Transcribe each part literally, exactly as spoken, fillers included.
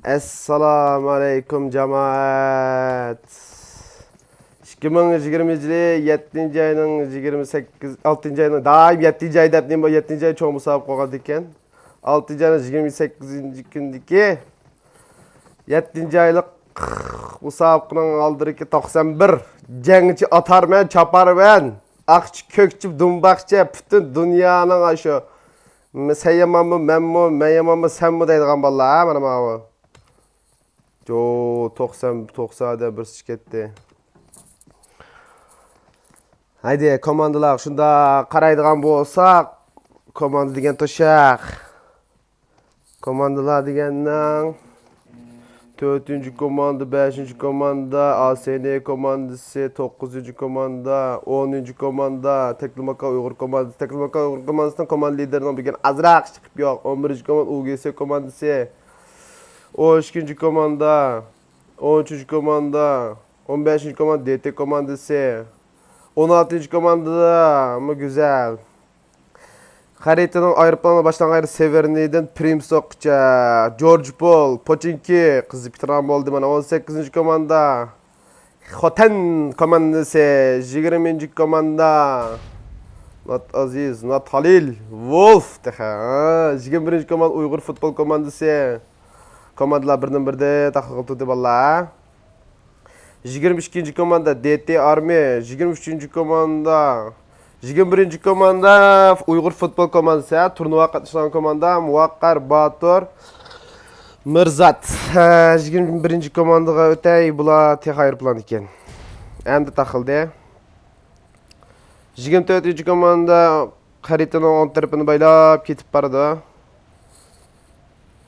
ئەسسالامۇ ئەلەيكۇم، جامائەت. ئىككى مىڭ يىگىرمە يىلى يەتتىنچى ئاينىڭ يىگىرمە سەككىز، ئالتىنچى ئاينىڭ، دائىم يەتتىنچى ئاي دەپ، نېمە، يەتتىنچى ئاي چوڭ مۇسابىقە بولغاندىكىن، ئالتىنچى ئاينىڭ يىگىرمە سەككىزىنچى كۈنىدىكى يەتتىنچى ئايلىق مۇسابىقىنىڭ ئالدىدىكى توقسان بىر جەڭچى ئاتارمەن، چاپارمەن، ئاقچى، كۆكچى، دۇمباقچى، پۈتۈن دۇنيانىڭ ئاشۇ، سەن يامانمۇ، مەنمۇ، مەن يامانمۇ، سەنمۇ دەيدىغان بالىلار، ھە، مانا ماۋۇ. جو، توقسان، توقسان ئادەم بىرسى كەتتى. ھەيدە، كوماندىلارغا شۇنداق قارايدىغان بولساق، كوماندا دېگەن توشاق. كوماندىلار دېگەننىڭ تۆتىنچى كوماندا، بەشىنچى كوماندا، ئاسېنى كوماندىسى، توققۇزىنچى كوماندا، ئونىنچى كوماندا، تەكلىماكان ئۇيغۇر كوماندىسى، تەكلىماكان ئۇيغۇر كوماندىسىنىڭ كوماندا لىدېرىنىڭ بۈگۈن ئازراق چىقىپ يوق. ئون بىرىنچى كوماندا ئۇ گې سې كوماندىسى، ئون ئىككىنچى كوماندا، ئون ئۈچىنچى كوماندا، ئون بەشىنچى كوماندا دې تې كوماندىسى، ئون ئالتىنچى كوماندىمۇ گۈزەل. خەرىتىنىڭ ئايروپىلانى باشلانغان يېرى سېۋېرنىيدىن پرىمسوققىچە، جورج پول، پوچىنكى قىزىپ كېتىدىغان بولدى. مانا ئون سەككىزىنچى كوماندا، خوتەن كوماندىسى، يىگىرمىنچى كوماندا، نات ئازىز، نات خالىل، ۋولف تېخى، ھە، يىگىرمە بىرىنچى كوماندا ئۇيغۇر فۇتبول كوماندىسى. كوماندىلار بىردىن بىردىن تاقىغىلى تۇردى، بالىلار. يىگىرمە ئىككىنچى كوماندا، دې تې ئارمىي، يىگىرمە ئۈچىنچى كوماندا، يىگىرمە بىرىنچى كوماندا، ئۇيغۇر فۇتبول كوماندىسى، ھە، تۇرنىۋا قاتنىشىدىغان كوماندا، مۇۋەققەر، باتۇر، مىرزات. ھە، يىگىرمە بىرىنچى كوماندىغا ئۆتەي، بۇلار تېخى ئايروپىلان ئىكەن. ئەمدى تاقىلدى. يىگىرمە تۆتىنچى كوماندا، خەرىتىنىڭ ئوڭ تەرىپىنى بايلاپ كېتىپ بارىدۇ.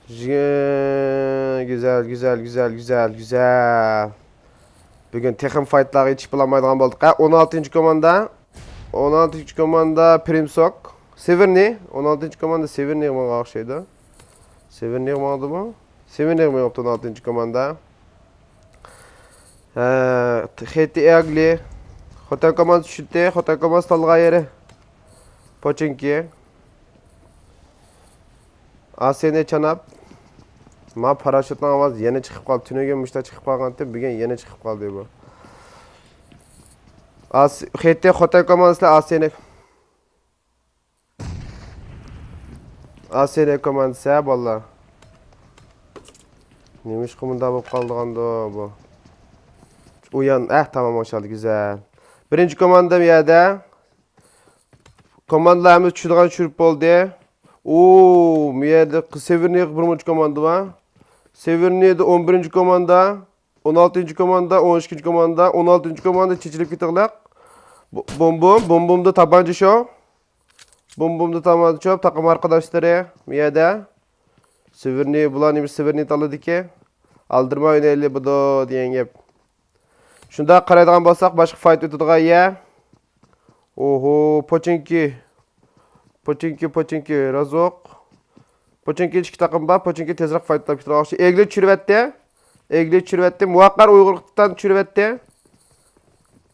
گۈزەل، گۈزەل، گۈزەل، گۈزەل، گۈزەل. بۈگۈن تېخىمۇ فايتلارغا يېتىشىپ بولالمايدىغان بولدۇق. ھە، ئون ئالتىنچى كوماندا. ئون ئالتىنچى كوماندا پرىمسوك. سېۋېرنىي. ئون ئالتىنچى كوماندا سېۋېرنىيغا ماڭغان ئوخشايدۇ. سېۋېرنىيغا ماڭدىمۇ؟ سېۋېرنىيغا مېڭىپتۇ ئون ئالتىنچى كوماندا. ھە، خېتى ئەگلى. خوتەن كوماندىسى چۈشتى. خوتەن كوماندىسى تاللىغان يېرى. پوچىنكى. ئاسېنى چاناپ. ما پاراشوتنىڭ ئاۋازى يەنە چىقىپ قالدى. تۈنۈگۈن مۇشتا چىقىپ قالغانتى، بۈگۈن يەنە چىقىپ قالدى بۇ. ئاس-، خېتى خوتەن كوماندىسى ئاسېنى. ئاسىيا كوماندىسى، ھە، بالىلار. نېمىشقا مۇنداق بولۇپ قالىدىغاندۇ بۇ؟ ئۇيان، ئەھ، تامام، ماشاللا، گۈزەل. بىرىنچى كوماندا بۇ يەردە. كوماندىلار ھەممىسى چۈشىدىغان چۈشۈرۈپ بولدى. ئۇ، بۇ يەردە سېۋېرنىي بىر مۇنچە كوماندا بار. سېۋېرنىيدا ئون بىرىنچى كوماندا، ئون ئالتىنچى كوماندا، ئون ئىككىنچى كوماندا، ئون ئالتىنچى كوماندا چېچىلىپ كېتىڭلار. بو-، بومبوم، بومبومدا تاپانچا شو. بومبومدا تاپانچا شو، تاقىم ئارقىداشلىرى بۇ يەردە. سېۋېرنىي، بۇلار نېمە سېۋېرنىي تاللىدىكى؟ ئالدىرىماي ئوينايلى بۇدۇ دېگەن گەپ. شۇنداق قارايدىغان بولساق، باشقا فايت ئۆتىدىغان يەر. ئوھو، پوچىنكى. پوچىنكى، پوچىنكى، رازوق. پوچىنكى ئىككى تاقىم بار، پوچىنكى تېزرەك فايتلاپ كېتىدىغان ئوخشايدۇ. ئېگلى چۈشۈرۈۋەتتى. ئېگلى چۈشۈرۈۋەتتى. مۇۋەققەر ئۇيغۇر تىتان چۈشۈرۈۋەتتى.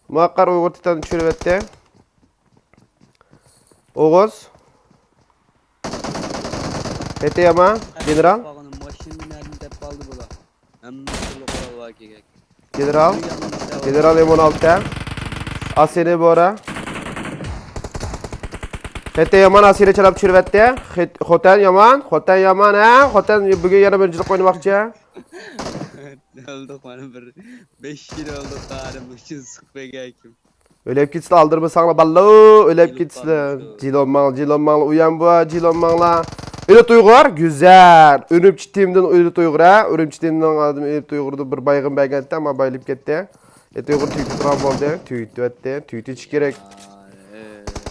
مۇۋەققەر ئۇيغۇر تىتان چۈشۈرۈۋەتتى. ئوغۇز. پېتى يامان، گېنېرال. قالغىنى ماشىنىنى نەدىن دەپ قالدى بۇلار؟ ھەممە تۈرلۈك قورال بار كېگەك. گېنېرال. گېنېرال ئېم ئون ئالتە. ئاسىنى بورا. پېتى يامان، ئاسىنى چالاپ چۈشۈرۈۋەتتى. خېت-، خوتەن يامان، خوتەن يامان، ھە؟ خوتەن بۈگۈن يەنە بىرىنچىلىك ئوينىماقچى. ئۆلدۇق، مانا بىر بەش يىل ئۆلدۇق، قارىم ئۈچۈن سىقىپ بەرگەن كىم؟ ئۆلۈپ كېتىسىلەر، ئالدىرىمىساڭلار بالىلار، ئۆلۈپ كېتىسىلەر. جىلونماڭ، جىلونماڭلار، ئۇيان بۇ، جىلونماڭلار. ئۆلۈت ئۇيغۇر، گۈزەل. ئۈرۈمچى تىمدىن ئۆلۈت ئۇيغۇر، ھە؟ ئۈرۈمچى تىمنىڭ ئادىمى ئۆلۈت ئۇيغۇردا بىر بايغىن بەرگەنتى، ئەمما بايىلىپ كەتتى. ئۆلۈت ئۇيغۇر تۈگىتىپ تۇرغان بولدى. تۈگىتىۋەتتى. تۈگىتىش كېرەك.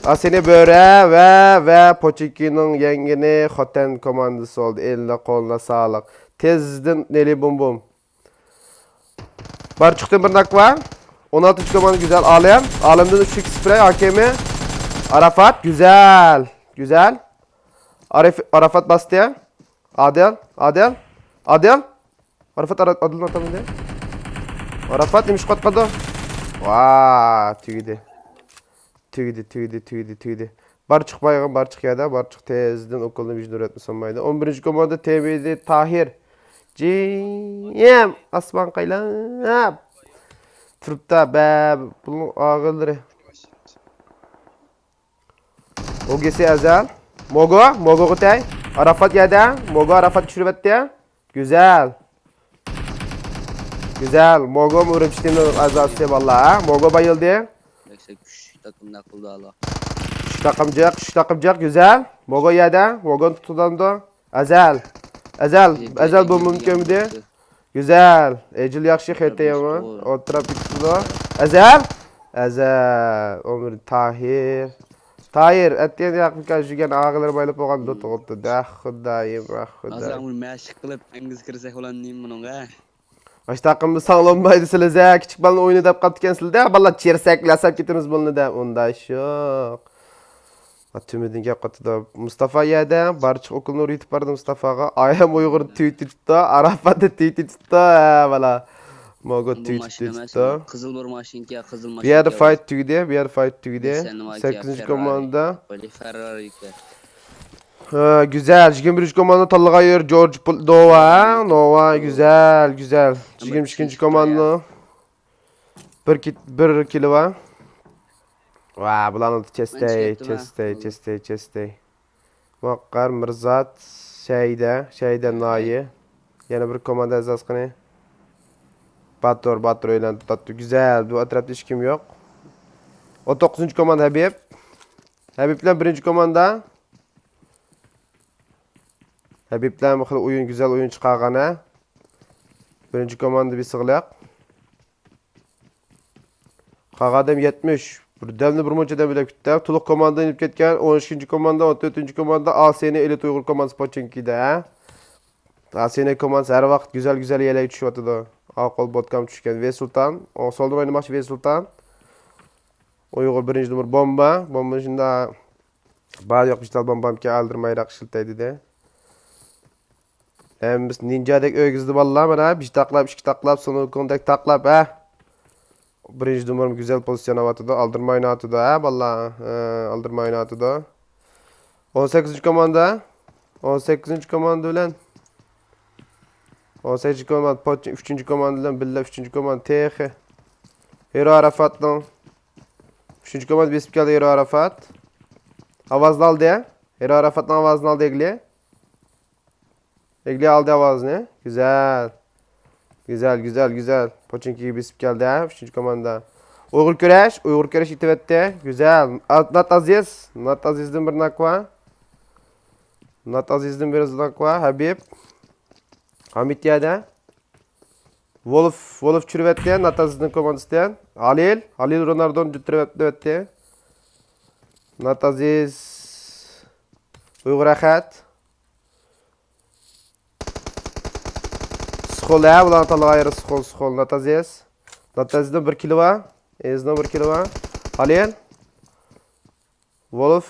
ئاسىنى بۆرە ۋە، ۋە پوچىكىنىڭ يەڭگىنى خوتەن كوماندىسى بولدى. ئېلىنى قولىنا ساغلىق. تېزدىن نېلى بوم بوم. بارچۇقتىن بىر ناك بار. ئون ئالتىنچى كوماندا گۈزەل. ئالىم. ئالىمدىن ئۈچ ئىكس سپرەي، ئاكېمى. ئاراپات. گۈزەل. گۈزەل. ئارىف-، ئاراپات باستى. ئادىل. ئادىل. ئادىل. ئاراپات ئارا-، ئادىلنى ئاتالمىدى. ئاراپات نېمە ئىش قىلىۋاتقاندۇ؟ ۋا، تۈگىدى. تۈگىدى، تۈگىدى، تۈگىدى، تۈگىدى. بارچۇق بايغان، بارچۇق يەردە، بارچۇق تېزدىن ئوكۇلنى ۋىجدۇرەتمۇ سالمايدۇ. ئون بىرىنچى كوماندا تېمىدى تاھىر. جىم ئاسمان قايلاپ تۇرۇپتا بە بۇنىڭ ئاغىلىرى. ئوگېسى ئەزەل. موگو، موگوغا تەي. ئارافات يەردە. موگو ئارافات چۈشۈرۈۋەتتى. گۈزەل. گۈزەل. موگو ئۈرۈمچى تېمىنىڭ ئەزاسى باللا. موگو بايىلدى. يۈكسەك كۈچ تاقىم نەق قىلدى ھالا. كۈچ تاقىمجىق، كۈچ تاقىمجىق. گۈزەل. موگو يەردە. موگونى تۇتۇۋالامدۇ؟ ئەزەل. ئەزەل، ئەزەل بۇ مۇمكىنمىدى؟ گۈزەل. ئەجىل ياخشى، خېتى يامان. ئولتۇراپ كېتىپتۇ. ئەزەل. ئەزەل. ئۆمۈر تاھىر. تاھىر، ئەتىگەن ياقمىكان، يۈگەن ئاغىلىرى بايلىپ بولغان دوت ئوتتۇ. دە خۇدايىم، ۋە خۇدايىم. ھازىر ئۇنى مەشىق قىلىپ، ئەڭگىز كىرسەك بولامدۇ بۇنىڭغا؟ ئاشۇ تاقىمدا ساڭلانمايدۇ سىلىز ھە، كىچىك بالىنى ئوينا دەپ قاپتىكەنسىلە دە، بالىلار چىرسەك لاساپ كېتىمىز بۇلنى دە، ئۇنداق ئىش يوق. تۈمىدىن گەپ قاتىدۇ. مۇستافا يەردە، بارچە ئوكۇلنى ئۇرۇۋېتىپ باردى مۇستافاغا. ئايام ئۇيغۇر تۈۋىتىپتۇ، ئاراپاتتا تۈۋىتىپتۇ، ھە بالا. موگو تۈۋىتىپتۇ. قىزىل بىر ماشىنكە، قىزىل ماشىنكە. بۇ يەردە فايت تۈگىدى، بۇ يەردە فايت تۈگىدى. سەككىزىنچى كوماندا. ھە، گۈزەل. يىگىرمە بىرىنچى كوماندا تاللىغان يېرى جورج نوۋا. نوۋا، گۈزەل، گۈزەل. يىگىرمە ئىككىنچى كوماندا. بىر كىت، بىر كىلى بار. ۋا، بۇلارنىڭ چېستەي، چېستەي، چېستەي، چېستەي. مۇقەر، مىرزات، شەيدە، شەيدە نايى. يەنە بىر كوماندا ئەزاسى قېنى؟ باتۇر، باتۇر ئۆيلەندى، تۇتاتتى. گۈزەل، بۇ ئەتراپتا ھېچكىم يوق. ئون توققۇزىنچى كوماندا ھەبىب. ھەبىب بىلەن بىرىنچى كوماندا. ھەبىبلەر خېلى ئويۇن، گۈزەل ئويۇن چىقارغان ھە. بىرىنچى كوماندا بېسىقلىق. قالغان ئادەم يەتمىش. بىردەمدە بىر مۇنچە ئادەم بىلەپ كېتىپتۇ. تولۇق كوماندا يېنىپ كەتكەن. ئون ئىككىنچى كوماندا، ئون تۆتىنچى كوماندا، ئاسىينى ئېلىت ئۇيغۇر كوماندىسى پوچىنكىدە ھە. ئاسىينى كوماندىسى ھەر ۋاقىت گۈزەل، گۈزەل يەرلەرگە چۈشۈۋاتىدۇ. ئاق قول بوتكام چۈشكەن. ۋېسۇلتان. ئوڭ سولدا ئوينىماقچى ۋېسۇلتان. ئۇيغۇر بىرىنچى نومۇر بومبا. بومبا شۇنداق. بار يوق بىر تال بومبامكەن ئالدىرمايراق ئىشلىتەي دېدى. ھەممىسى نىنجادەك ئۆگىزدى بالىلار مانا. بىر تاقلاپ، ئىككى تاقلاپ، سۇنۇكۇڭدەك تاقلاپ ھە. بىرىنچى نومۇرمۇ گۈزەل پوزىتسىيە ئاۋاتىدۇ. ئالدىرماي ئويناۋاتىدۇ ھە بالىلار. ھە، ئالدىرماي ئويناۋاتىدۇ. ئون سەككىزىنچى كوماندا. ئون سەككىزىنچى كوماندا بىلەن. ئون سەككىزىنچى كوماندا، پوچ-، ئۈچىنچى كوماندا بىلەن بىللە ئۈچىنچى كوماندا تېخى. ھېرو ئاراپاتنىڭ. ئۈچىنچى كوماندا بېسىپ كەلدى ھېرو ئاراپات. ئاۋازنى ئالدى. ھېرو ئاراپاتنىڭ ئاۋازىنى ئالدى ئېگلى. ئېگلى ئالدى ئاۋازنى. گۈزەل. گۈزەل، گۈزەل، گۈزەل. پوچىنكىگە بېسىپ كەلدى ھە، ئۈچىنچى كوماندا. ئۇيغۇر كۈرەش، ئۇيغۇر كۈرەش يېتىۋەتتى. گۈزەل. ئا-، نات ئازىز. نات ئازىزدىن بىر ناكۋا. نات ئازىزدىن بىر ناكۋا. ھەبىب. ھامىد يەردە. ۋولف، ۋولف چۈشۈرۈۋەتتى ناتازىزنىڭ كوماندىسىدىن. ھالىل، ھالىل رونالدونى چۈشۈرۈۋەتتى. ناتازىز. ئۇيغۇر ئەخەت. سخول ھە، بۇلارنى تاللىغان يېرى سخول، سخول، ناتازىز. ناتازىزدىن بىر كىلى بار. ئېزىزنىڭ بىر كىلى بار. ھالىل. ۋولف.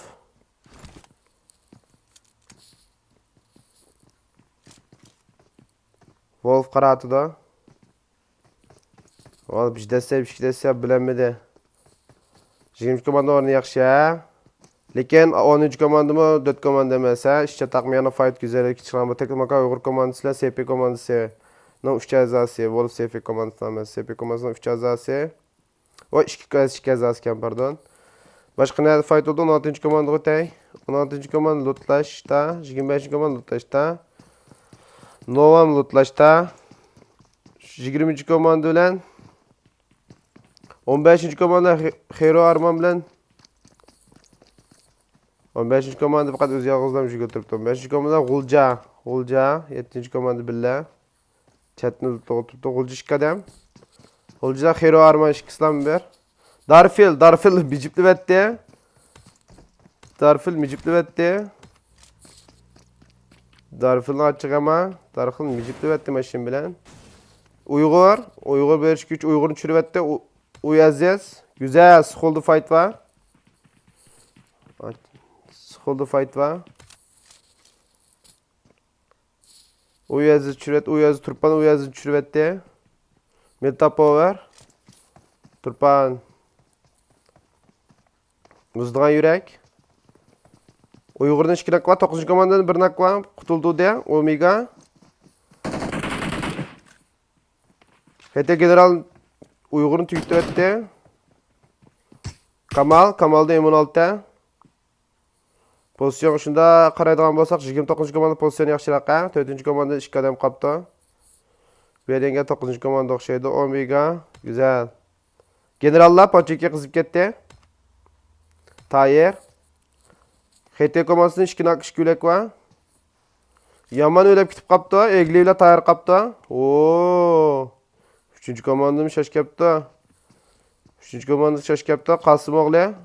ۋولف قارا ئاتىدا. ۋال بىر دەسسە، ئىككى دەسسە بىلەلمىدى. يىگىرمە كوماندا ئورنى ياخشى ھە. لېكىن ئونىنچى كوماندىمۇ دۆت كوماندا ئەمەس ھە. ئىشچە تاقمىيانىڭ فايت گۈزەللىكى چىقىرغان بۇ تەكلىماكان ئۇيغۇر كوماندىسى بىلەن سېپى كوماندىسىنىڭ ئۈچ ئەزاسى. ۋولف سېپى كوماندىسى ئەمەس. سېپى كوماندىسىنىڭ ئۈچ ئەزاسى. ۋاي، ئىككى كەز، ئىككى كەز ئاز ئىكەن، پاردون. باشقا نەدە فايت بولدى؟ ئون ئالتىنچى كوماندىغۇ تەي. ئون ئالتىنچى كوماندا لوتلاشتا، يىگىرمە بەشىنچى كوماندا لوتلاشتا. نوۋام لوتلاشتا. يىگىرمىنچى كوماندا بىلەن. ئون بەشىنچى كوماندا خې-، خېرو ئارمان بىلەن. ئون بەشىنچى كوماندا پەقەت ئۆزى يالغۇزلا مۇشۇ كۆتۈرۈپتۇ. ئون بەشىنچى كوماندا غۇلجا. غۇلجا، يەتتىنچى كوماندا بىللە. چەتنى تۇتۇپ تۇرۇپتۇ. غۇلجا ئىككى ئادەم. غۇلجىدا خېرو ئارمان ئىككىسىلا بىر. دارفىل، دارفىل مىجىپلىۋەتتى. دارفىل مىجىپلىۋەتتى. دارفىلنى ئاچچىق ئەما. دارفىل مىجىپلىۋەتتى ماشىنا بىلەن. ئۇيغۇر، ئۇيغۇر بېرىش كۈچ ئۇيغۇرنى چۈشۈرۈۋەتتى. ئۇ-، ئۇيەزىز. گۈزەل، سخولدا فايت بار. سخولدا فايت بار. ئۇيەزىز چۈشۈرۈۋەتتى، ئۇيەزىز تۇرپان، ئۇيەزىز چۈشۈرۈۋەتتى. مېتا پاۋېر. تۇرپان. مۇزلىغان يۈرەك. ئۇيغۇردىن ئىككى ناك بار، توققۇزىنچى كوماندىدىن بىر ناك بار. قۇتۇلدى دە، ئومېگا. خېتەي گېنېرال ئۇيغۇرنى تۈگىتىۋەتتى. كامال، كامالدا ئېم ئون ئالتە. پوزىتسىيونغا شۇنداق قارايدىغان بولساق، يىگىرمە توققۇزىنچى كوماندا پوزىتسىيونى ياخشىراق، ھە؟ تۆتىنچى كوماندىدا ئىككى ئادەم قاپتۇ. بۇ يەردە يەنە توققۇزىنچى كوماندا ئوخشايدۇ. ئومېگا. گۈزەل. گېنېراللار پاچېكى قىزىپ كەتتى. تايېر. خېتەي كوماندىسىنىڭ ئىككى ناك، ئىككى ئۆلەك بار. يامان ئۆلەپ كېتىپ قاپتۇ. ئېگلى بىلەن تايېر قاپتۇ. ئوو. ئۈچىنچى كوماندىمۇ شاش كەپتۇ. ئۈچىنچى كوماندىسى شاش كەپتۇ. قاسىم ئوغلى.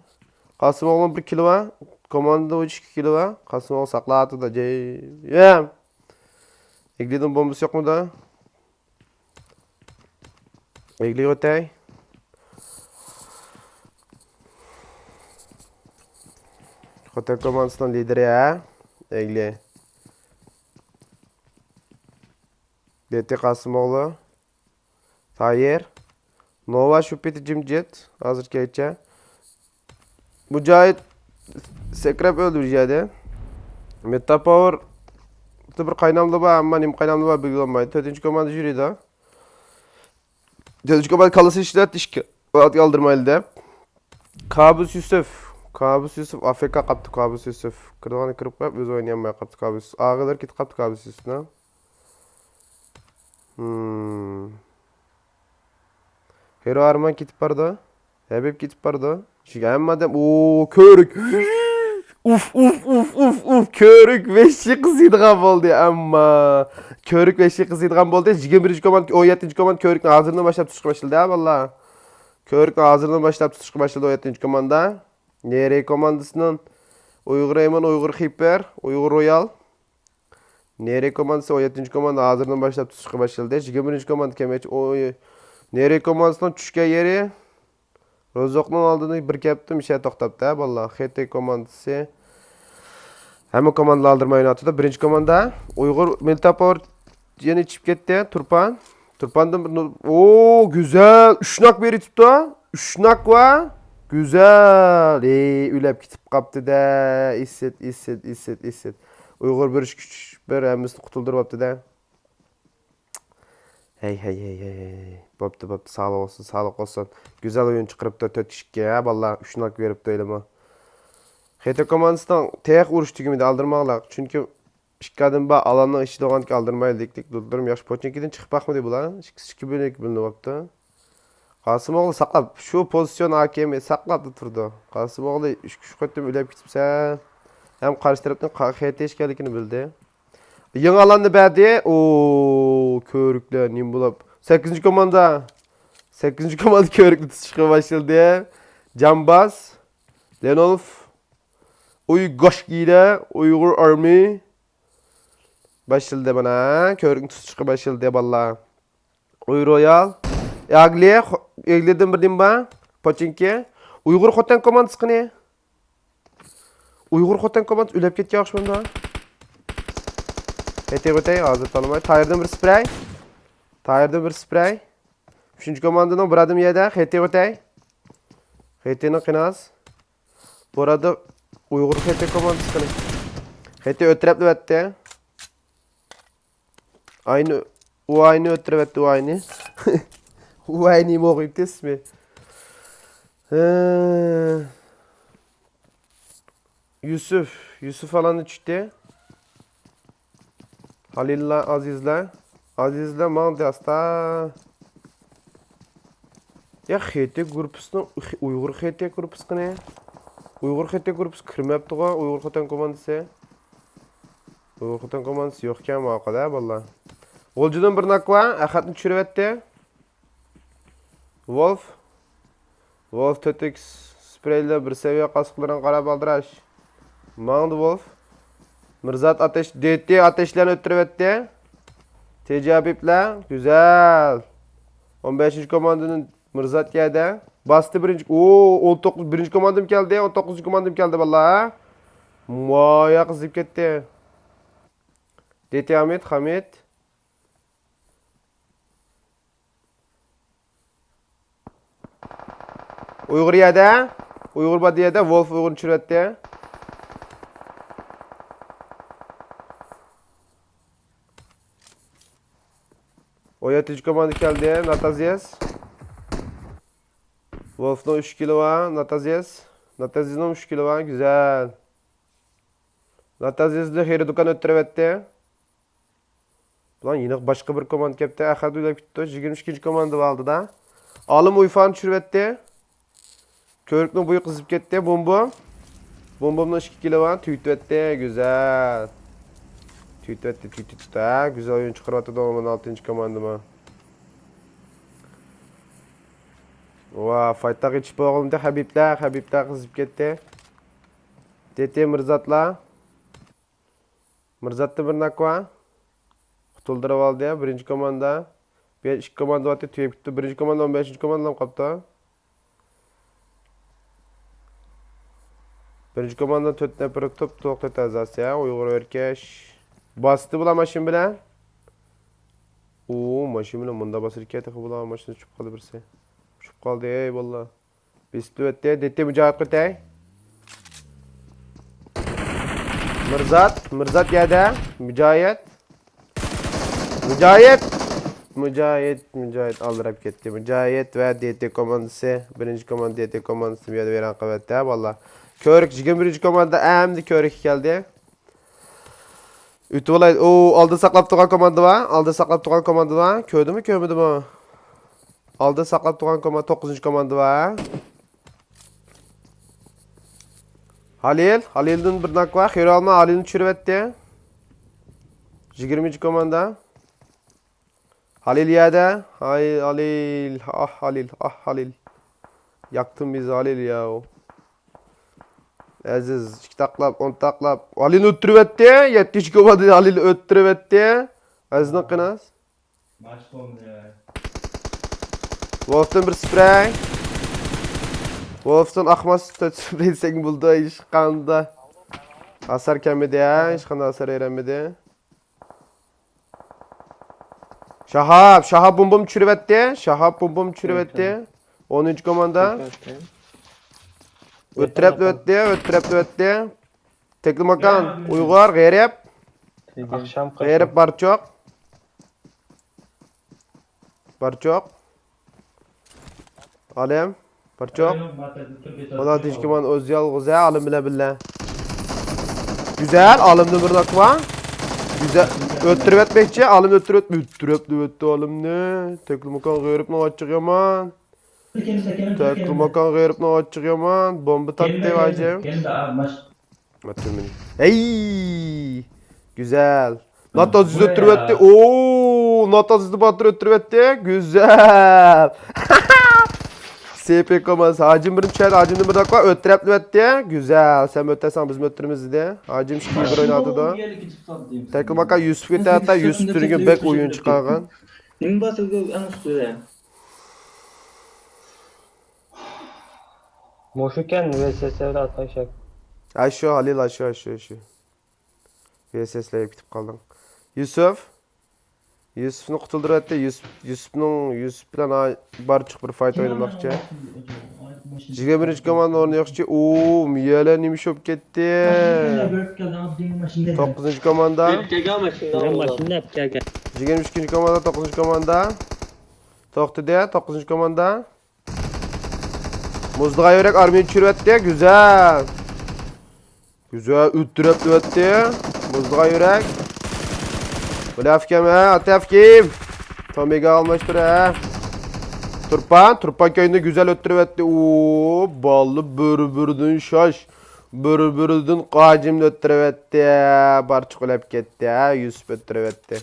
قاسىم ئوغلىنىڭ بىر كىلى بار. كوماندىدا ئىككى كىلى بار. قاسىم ئوغلى ساقلاۋاتىدۇ. جەييەم. ئېگلىدىن بومبىسى يوقمىدۇ؟ ئېگلى ئۆتەي. خوتەن كوماندىسىنىڭ لىدېرى، ھە؟ ئېگلى. دېتى قاسىم ئوغلى. تايېر. نوۋا شۇ پېتى جىمجىت. ھازىرغىچە. مۇجاھىد سەكرەپ ئۆلدى بىر يەردە. مېتاپاۋېر بىر قايناملا بار، ئەمما نېمە قايناملا بار بىلگىلى بولمايدۇ. تۆتىنچى كوماندا يۈرىدۇ. تۆتىنچى كوماندا كاللىسى ئىشلەت ئىشكە ئالدۇرمايلى دەپ. كابۇس يۈسۈپ. كابۇس يۈسۈپ ئافېكا قاپتۇ، كابۇس يۈسۈپ. كىرىدىغان كىرىپ قويۇپ، ئۆزى ئوينىيالماي قاپتۇ، كابۇس يۈسۈپ. ئاغىلار كېتىپ قاپتۇ، كابۇس يۈسۈپنىڭ. ھىم. ھېرو ئارمان كېتىپ بارىدۇ. ھەبىب كېتىپ بارىدۇ. شۇ ھەممە ئادەم، ئو، كۆۋرۈك. ئۇف، ئۇف، ئۇف، ئۇف، ئۇف. كۆۋرۈك ۋەھشىي قىزىيدىغان بولدى، ئەمما. كۆۋرۈك ۋەھشىي قىزىيدىغان بولدى. يىگىرمە بىرىنچى كوماندا، ئون يەتتىنچى كوماندا كۆۋرۈكنى ھازىردىن باشلاپ تۇتۇشقا باشلىدى، ھە، باللا. كۆۋرۈكنى ھازىردىن باشلاپ تۇتۇشقا باشلىدى، ئون يەتتىنچى كوماندا. نېرى كوماندىسىنىڭ ئۇيغۇر ئەيمەن، ئۇيغۇر خىپېر، ئۇيغۇر رويال. نېرى كوماندىسى ئون يەتتىنچى كوماندا ھازىردىن باشلاپ تۇتۇشقا باشلىدى. يىگىرمە بىرىنچى كوماندا كەلمەكچى. ئوي، نېرى كوماندىسىنىڭ چۈشكەن يېرى. روزوقنىڭ ئالدىدا بىر كەپتۇ، مىشە توختاپتۇ، ھە، باللا. خېتەي كوماندىسى. ھەممە كوماندىلار ئالدىرىماي ئويناۋاتىدۇ. بىرىنچى كوماندا. ئۇيغۇر مىلتاپور يەنە چىقىپ كەتتى. تۇرپان. تۇرپاندىن بىر نۇ-، ئو، گۈزەل. ئۈچ ناك بېرىپتۇ. ئۈچ ناك ۋە. گۈزەل. ئېي، ئۆلەپ كېتىپ قاپتۇ-دە. ئىسىت، ئىسىت، ئىسىت، ئىسىت. ئۇيغۇر بىر ئۈچ كۈچ بىر ھەممىسىنى قۇتۇلدۇرۇۋاپتۇ-دە. ھەي، ھەي، ھەي، ھەي، ھەي. بوپتۇ، بوپتۇ. ساغلىق بولسۇن، ساغلىق بولسۇن. گۈزەل ئويۇن چىقىرىپتۇ، تۆت ئىككى، ھە، باللا. ئۈچ ناك بېرىپتۇ ھېلىمۇ. خېتەي كوماندىسىنىڭ تېخى ئۇرۇش تۈگىمىدى، ئالدىرىماڭلار. چۈنكى ئىككى ئادەم بار، ئالاننىڭ ئىچىدە بولغاندىكىن ئالدىرىمايلى دېدۇك. دوستلىرىم ياخشى، پوچىنكىدىن چىقىپ باقمىدى بۇلار. ئىككىسى ئىككى بۆلۈنۈپ بۆلۈنۈپ بوپتۇ. قاسىم ئوغلى ساقلاپ، شۇ پوزىتسىيون ئاكېمى ساقلاپلا تۇرىدۇ. قاسىم ئوغلى ئۈچ، ئۈچ قېتىم ئۆلۈپ كېتىپسەن. ھەم قارشى تەرەپنىڭ قا-، خېتەي ئىكەنلىكىنى بىلدى. يېڭى ئالاننى بەردى. ئو، كۆۋرۈكلەر نېمە بولۇپ. سەككىزىنچى كوماندا. سەككىزىنچى كوماندا كۆۋرۈكنى تۇتۇشقا باشلىدى. جامباز، لېنوف، ئۇيغۇر ئارمىي. باشلىدى مانا. كۆۋرۈكنى تۇتۇشقا باشلىدى، باللا. ئۇي رويال. ئاگلى، خو-، ئېگلىدىن بىردىن بار. پوچىنكى. ئۇيغۇر خوتەن كوماندىسى قېنى؟ ئۇيغۇر خوتەن كوماندىسى ئۆلۈپ كەتكەن ئوخشىمامدۇ؟ ھېتى ئۆتەي، ھازىر تالىماي. تايىردىن بىر سپرەي. تايىردىن بىر سپرەي. ئۈچىنچى كوماندىنىڭ بىر ئادىمى يەردە. ھېتى ئۆتەي. ھېتىنىڭ قېنى ئاز. بۇ ئارىدا ئۇيغۇر خېتەي كوماندىسى قېنى؟ خېتەي ئۆترەپلى ئەتتى. ئاينى، ئۇ ئاينى ئۆتتۈرۈۋەتتى، ئۇ ئاينى. ئۇ ئاينى مۇغىپ تېسمى. ھە. يۈسۈف، يۈسۈف ئالاندا چۈشتى. خالىللا، ئازىزلا. ئازىزلا ماڭدى ئاستا. يا، خېتەي گۇرۇپپىسىنىڭ، ئۇيغۇر خېتەي گۇرۇپپىسى قېنى؟ ئۇيغۇر خېتەي گۇرۇپپىسى كىرمەپتىغۇ، ئۇيغۇر خوتەن كوماندىسى. ئۇيغۇر خوتەن كوماندىسى يوقكەن ماقۇل ھە، باللا. غۇلجىدىن بىر ناك بار، ئەخەتنى چۈشۈرۈۋەتتى. ۋولف. ۋولف تۆت ئىكس سپرېيلەر بىر سەۋىيە قاسقىلىرىغا قاراپ ئالدىراش. ماڭدى ۋولف. مىرزات ئاتەش، دېتى ئاتەشلەرنى ئۆتتۈرۈۋەتتى. تېجى ھەبىبلەر، گۈزەل. ئون بەشىنچى كوماندىنى مىرزات يەردە. باستى بىرىنچى، ئو، ئون توققۇز، بىرىنچى كوماندىم كەلدى، ئون توققۇزىنچى كوماندىم كەلدى، باللا. مايا قىزىپ كەتتى. دېتى ھامىد، خامىد. ئۇيغۇر يەردە. ئۇيغۇر بار يەردە. ۋولف ئۇيغۇرنى چۈشۈرۈۋەتتى. ئون يەتتىنچى كوماندا كەلدى، ناتازىيەس. ۋولفنىڭ ئۈچ كىلى بار، ناتازىيەس. ناتازىيەسنىڭ ئۈچ كىلى بار، گۈزەل. ناتازىيەس بىلەن خېرى دۇكان ئۆتتۈرۈۋەتتى. بۇلار يەنە باشقا بىر كوماندا كەپتۇ. ئەخەت ئويلاپ كېتىپتۇ. يىگىرمە ئىككىنچى كوماندا بار ئالدىدا. ئالىم ئۇيفانى چۈشۈرۈۋەتتى. كۆۋرۈكنىڭ بويى قىزىپ كەتتى. بومبا. بومبامنىڭ ئىككى كىلى بار. تۈگىتىۋەتتى. گۈزەل. تۈگىتىۋەتتى، تۈگىتىۋەتتى. ھە، گۈزەل ئويۇن چىقىرىۋاتىدۇ. ئون ئالتىنچى كوماندىمۇ. ۋا، فايتتاق يېتىشىپ بولغىنىدى. خەبىپلەر، خەبىپلەر قىزىپ كەتتى. تېتى مىرزاتلار. مىرزاتتا بىر ناك بار. قۇتۇلدۇرۇپ ئالدى. بىرىنچى كوماندا. بۇ يەردە ئىككى كوماندا بارتى، تۈگەپ كېتىپتۇ. بىرىنچى كوماندا ئون بەشىنچى كوماندىلا قاپتۇ. بىرىنچى كوماندا تۆت نەپەر توپ، توق تۆت ئەزاسى، ھە، ئۇيغۇر ئۆركەش. باستى بۇلار ماشىنا بىلەن. ئۇ، ماشىنا بىلەن مۇندا باسىدىكەن، تېخى بۇلار ماشىنا ئۇچۇپ قالدى بىرسى. ئۇچۇپ قالدى، ئەي، باللا. بېسىپ تۇرۇۋەتتى، دېتى مۇجاھىد قىلىۋېتەي. مىرزات، مىرزات يەردە، مۇجاھىد. مۇجاھىد! مۇجاھىد، مۇجاھىد ئالدىراپ كەتتى. مۇجاھىد ۋە دېتى كوماندىسى، بىرىنچى كوماندا دېتى كوماندىسى بۇ يەردە ۋەيران قىلىۋەتتى، ھە، باللا. كۆۋرۈك، يىگىرمە بىرىنچى كوماندا ئەمدى كۆۋرۈككە كەلدى. ئۆتۈۋالاي. ئۇ، ئالدىدا ساقلاپ تۇرغان كوماندا بار. ئالدىدا ساقلاپ تۇرغان كوماندا بار. كۆردىمۇ، كۆرمىدىمۇ؟ ئالدىدا ساقلاپ تۇرغان كوماندا، توققۇزىنچى كوماندا بار. ھالىل، ھالىلدىن بىر ناك بار. خېرى ئالما، ھالىلنى چۈشۈرۈۋەتتى. يىگىرمىنچى كوماندا. ھالىل يەردە. ھاي، ھالىل. ئاھ، ھالىل. ئاھ، ھالىل. ياقتىڭ بىزنى، ھالىل، ياۋ. ئەزىز، ئىككى تاقلاپ، ئون تاقلاپ. ھالىلنى ئۆتتۈرۈۋەتتى. يەتتىنچى كوماندا ھالىلنى ئۆتتۈرۈۋەتتى. ئەزىزنىڭ قېنى. ۋولفتىن بىر سپرەي. ۋولفتىن ئاقماس تۆت سپرەي دېسەڭ بولىدۇ، ھېچقانداق. ئاسار كەلمىدى، ھە؟ ھېچقانداق ئاسار بېرەلمىدى. شاھاب، شاھاب بومبامنى چۈشۈرۈۋەتتى. شاھاب بومبامنى چۈشۈرۈۋەتتى. ئونىنچى كوماندا. ئۆتتۈرەپ ئۆتتى، ئۆتتۈرەپ ئۆتتى. تەكلىماكان، ئۇيغۇر، غېرىب. ئاخشام غېرىب بارچۇق. بارچۇق. ئالىم. بارچۇق. مانا دىجكىمان ئۆزى يالغۇز، ھە، ئالىم بىلەن بىللە. گۈزەل، ئالىمنى بىر ناكما. گۈزەل. ئۆتتۈرۈۋەتمەكچى، ئالىم ئۆتتۈرۈۋەت-، ئۆتتۈرۈۋەتتى ئالىمنى. تەكلىماكان غېرىبنىڭ ئاچچىقى يامان. تەكلىماكان غېرىبنىڭ ئاچچىقى يامان. بومبا تارتتى، ھاجىم. ئەتىمىنى. ھەي! گۈزەل. ناتازىز ئۆتتۈرۈۋەتتى. ئوو، ناتازىزنى باتۇر ئۆتتۈرۈۋەتتى. گۈزەل. سېپى كوماندىسى. ھاجىم بىرىنچى چۈشەردى. ھاجىمدىن بىر داققا ئۆتتۈرەپ ئۆتتى. گۈزەل. سەن ئۆتەرسەڭ بىزمۇ ئۆتتۈرىمىز دېدى. ھاجىم ئىككى بىر ئويناۋاتىدۇ. تەكلىماكان يۈسۈپ كېتەتتى. يۈسۈپ تۈنۈگۈن بەك ئويۇن چىقارغان. نېمە باسىدۇ ئەڭ ئۈستىدە؟ مۇشۇكەن ۋېسسېلەر ئاتايشاك. ئاشۇ، ھالىل، ئاشۇ، ئاشۇ، ئاشۇ. ۋېسسېلەرگە كېتىپ قالدىڭ. يۈسۈپ. يۈسۈپنى قۇتۇلدۇرۇۋەتتى. يۈسۈپ، يۈسۈپنىڭ، يۈسۈپ بىلەن ھا-، بارچۇق بىر فايت ئوينىماقچى. يىگىرمە بىرىنچى كوماندا ئورنى يوقچى. ئۇ، مىيەلە نېمە ئىش بولۇپ كەتتى؟ توققۇزىنچى كوماندا. يىگىرمە ئۈچىنچى كوماندا، توققۇزىنچى كوماندا. توختىدى، توققۇزىنچى كوماندا. مۇزلىغان يۈرەك ئارمىيەنى چۈشۈرۈۋەتتى. گۈزەل. گۈزەل ئۆتتۈرۈپ ئۆتتى. مۇزلىغان يۈرەك. بۇلى ئەفكەم، ھە، ئاتا ئەفكىم. تومىگا ئالماشتۇر، ھە. تۇرپان، تۇرپان كەينىدە گۈزەل ئۆتتۈرۈۋەتتى. ئۇ، باللا بىر-بىرىدىن شاش. بىر-بىرىدىن قاجىمنى ئۆتتۈرۈۋەتتى. بارچۇق ئۆلۈپ كەتتى، ھە، يۈسۈپ ئۆتتۈرۈۋەتتى.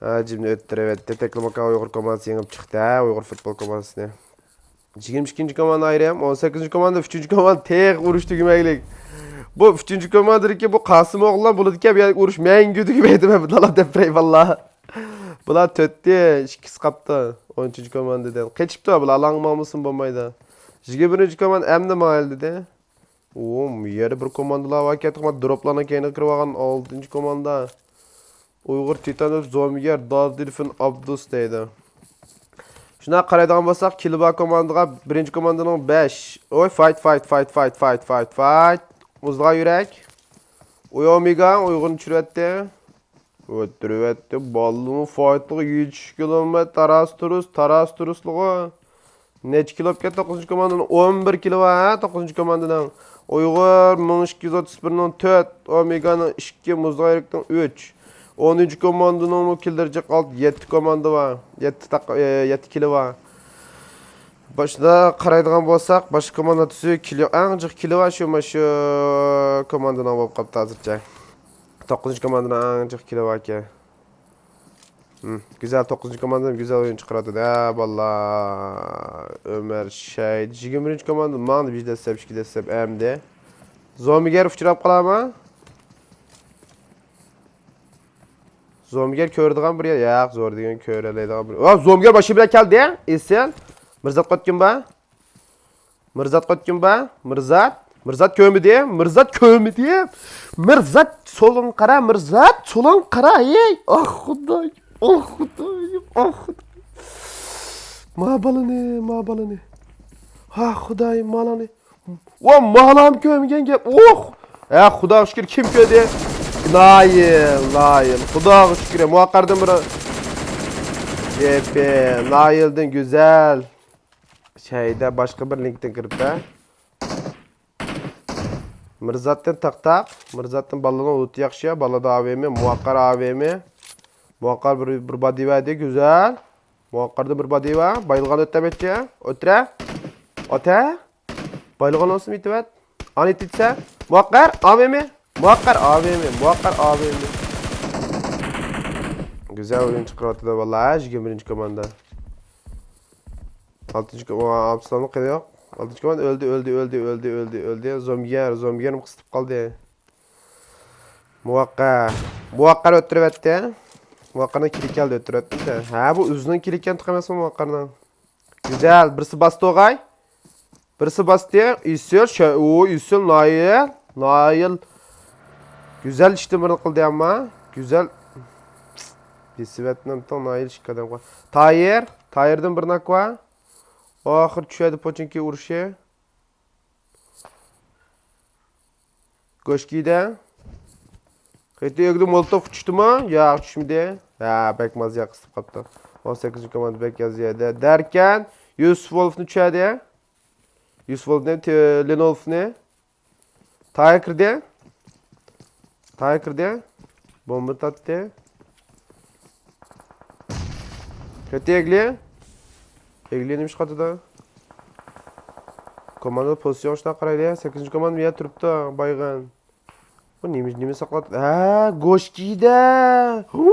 ھاجىمنى ئۆتتۈرۈۋەتتى. تەكلىماكان ئۇيغۇر كوماندىسى يېڭىپ چىقتى، ھە، ئۇيغۇر فۇتبول كوماندىسىنى. يىگىرمە ئىككىنچى كوماندا ئايرىم، ئون سەككىزىنچى كوماندا، ئۈچىنچى كوماندا تېخى ئۇرۇش تۈگىمەيلىك. بۇ ئۈچىنچى كوماندىدىكى بۇ قاسىم ئوغۇللار بولىدىكەن، بۇ يەردىكى ئۇرۇش مەڭگۈ تۈگىمەيدۇ، مەن بۇنى دەپ بېرەي، باللا. بۇلار تۆتتى، ئىككىسى قاپتۇ. ئون ئۈچىنچى كوماندىدىن قېچىپتۇ، بۇلار ئالاڭ ماڭمىسۇن بولمايدۇ. يىگىرمە بىرىنچى كوماندا ئەمدى ماڭايلى دېدى. ئۇ، بۇ يەردە بىر كوماندىلار بار ئىكەن، تېخى دروپلارنىڭ كەينىگە كىرىۋالغان ئالتىنچى كوماندا. ئۇيغۇر تىتان دەپ زومىگەر دادىلفىن ئابدۇس دەيدۇ. شۇنداق قارايدىغان بولساق، كىلى بار كوماندىغا بىرىنچى كوماندىنىڭ بەش. ئوي، فايت، فايت، فايت. مۇزلىغان يۈرەك. ئوي، ئومېگا، ئۇيغۇرنى چۈشۈرۈۋەتتى. ئۆتتۈرۈۋەتتى. بالىمۇ فايتلىغا يېتىش كىلومېتىر تاراس تۇرۇس، تاراس تۇرۇسلىغۇ. نەچچە كىلو بولۇپكەن توققۇزىنچى كوماندىنىڭ؟ ئون بىر كىلو ۋە توققۇزىنچى كوماندىنىڭ. ئۇيغۇر مىڭ ئىككى يۈز ئوتتۇز بىرنىڭ تۆت، ئومېگانىڭ ئىككى، مۇزدايرىكنىڭ ئۈچ. ئونىنچى كوماندىنىڭمۇ كىلدىرىجىق ئالتە، يەتتە كوماندا بار. يەتتە تاق-، ئە، يەتتە كىلو بار. باشتا قارايدىغان بولساق، باشقا كوماندا تۈزۈك كىلو، ئەڭ جىق كىلو بار شۇ، مانا شۇ كوماندىنىڭ بولۇپ قاپتۇ ھازىرچە. توققۇزىنچى كوماندىنىڭ ئەڭ جىق كىلو باركەن. ھىم، گۈزەل، توققۇزىنچى كوماندىمۇ گۈزەل ئويۇن چىقىرىۋاتىدۇ. ھە، باللا. ئۆمەر شەھىت، يىگىرمە بىرىنچى كوماندا ماڭدى، بىر دەسسەپ، ئىككى دەسسەپ ئەمدى. زومىگەر ئۇچراپ قالامۇ؟ زومىگەر كۆرىدىغان بىر يەر. ياق، زور دېگەن كۆرەلەيدىغان بىر. ۋا، زومىگەر باشى بىلەن كەلدى. ئېسىل. مىرزات قوتكىن بار. مىرزات قوتكىن بار. مىرزات. مىرزات كۆرمىدى. مىرزات كۆرمىدى. مىرزات سولۇڭ قارا، مىرزات سولۇڭ قارا. ھەي، ئاھ خۇداي. ئاھ خۇداي. ئاھ خۇداي. ما بالىنى، ما بالىنى. ھا خۇداي، مالانى. ۋا مالام كۆرمىگەن گەپ. ئوھ! ھە، خۇداغا شۈكۈر، كىم كۆردى؟ نايىل، نايىل. خۇداغا شۈكۈر، مۇۋەققەردىن بىر. جې پې، نايىلدىن گۈزەل. شەيدە باشقا بىر لىنكتىن كىرىپ بەر. مىرزاتتىن تاق تاق. مىرزاتتىن بالىنىڭ لۇتى ياخشى. بالىدا ئا ۋې مى، مۇۋەققەر ئا ۋې مى. مۇۋەققەر بىر، بىر بادى بەردى، گۈزەل. مۇۋەققەردىن بىر بادى بار. بايلىغان ئۆتەمەتچى. ئۆترە. ئۆتە. بايلىغان ئولسۇن يېتىۋەت. ئانى تىتسە. مۇۋەققەر ئا ۋې مى. مۇۋەققەر ئا ۋې مى. مۇۋەققەر ئا ۋې مى. گۈزەل ئويۇن چىقىرىۋاتىدۇ، ۋاللا، يىگىرمە بىرىنچى كوماندا. ئالتىنچى كوماندا، ئابسالومنىڭ قېنى يوق. ئالتىنچى كوماندا ئۆلدى، ئۆلدى، ئۆلدى، ئۆلدى، ئۆلدى، ئۆلدى. زومبىگەر، زومبىگەرمۇ قىستىپ قالدى. مۇۋەققەر. مۇۋەققەر ئۆتتۈرۈۋەتتى. مۇۋەققەرنىڭ كىلى كەلدى، ئۆتتۈرۈۋەتتى. ھە، بۇ ئۆزىنىڭ كىلى ئىكەن، تېخى ئەمەسمۇ مۇۋەققەرنىڭ؟ گۈزەل، بىرسى باستى ئوغاي. بىرسى باستى. ئېسىل، شە-، ئۇ، ئېسىل، نايىل. نايىل. گۈزەل ئىشتىن بىرنى قىلدى ئەمما. گۈزەل. بېسىۋەتمەمتىڭ، نايىل ئىككى ئادەم قوي. تايىر. تايىردىن بىر ناك بار. ئاخىر چۈشەدى پوچىنكى ئۇرۇشى. گوشكىدە. قېيتى ئۆگدە مولوتوف چۈشتىمۇ؟ ياق، چۈشمىدى. ھە، بەك مازىيا قىسىپ قاپتۇ. ئون سەككىزىنچى كوماندا بەك يازىيەدە. دەركەن، يۈسۈپ ۋولفنى چۈشەردى. يۈسۈپ ۋولفنى، تې-، لېنوفنى. تايا كىردى. تايا كىردى. بومبا تارتتى. قېيتى ئېگلى. ئېگلى نېمە ئىش قاتىدۇ؟ كوماندا پوزىتسىيە ئوڭشىتىپ قارايلى. سەككىزىنچى كوماندا بۇ يەردە تۇرۇپتۇ، بايغان. بۇ نېمە، نېمە ساقلاپ؟ ھە، گوشكىدە. ھۇ!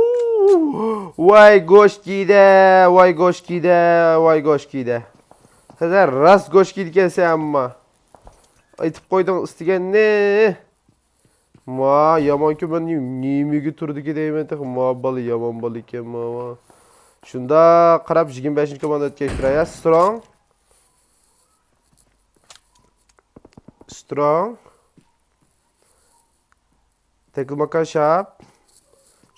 ۋاي گوشكىدە، ۋاي گوشكىدە، ۋاي گوشكىدە. سەن راست گوشكىدىكەنسەن ئەمما. ئېيتىپ قويدۇڭ ئىستىگەننى. ما، يامانكى، مەن نېمىگە تۇردىكى دەيمەن تېخى. ما بالا يامان بالا ئىكەن، ما. شۇنداق قاراپ، يىگىرمە بەشىنچى كوماندا ئۆتكەچتۇرايا. سترونگ. سترونگ. تەكلىماكان شاپ.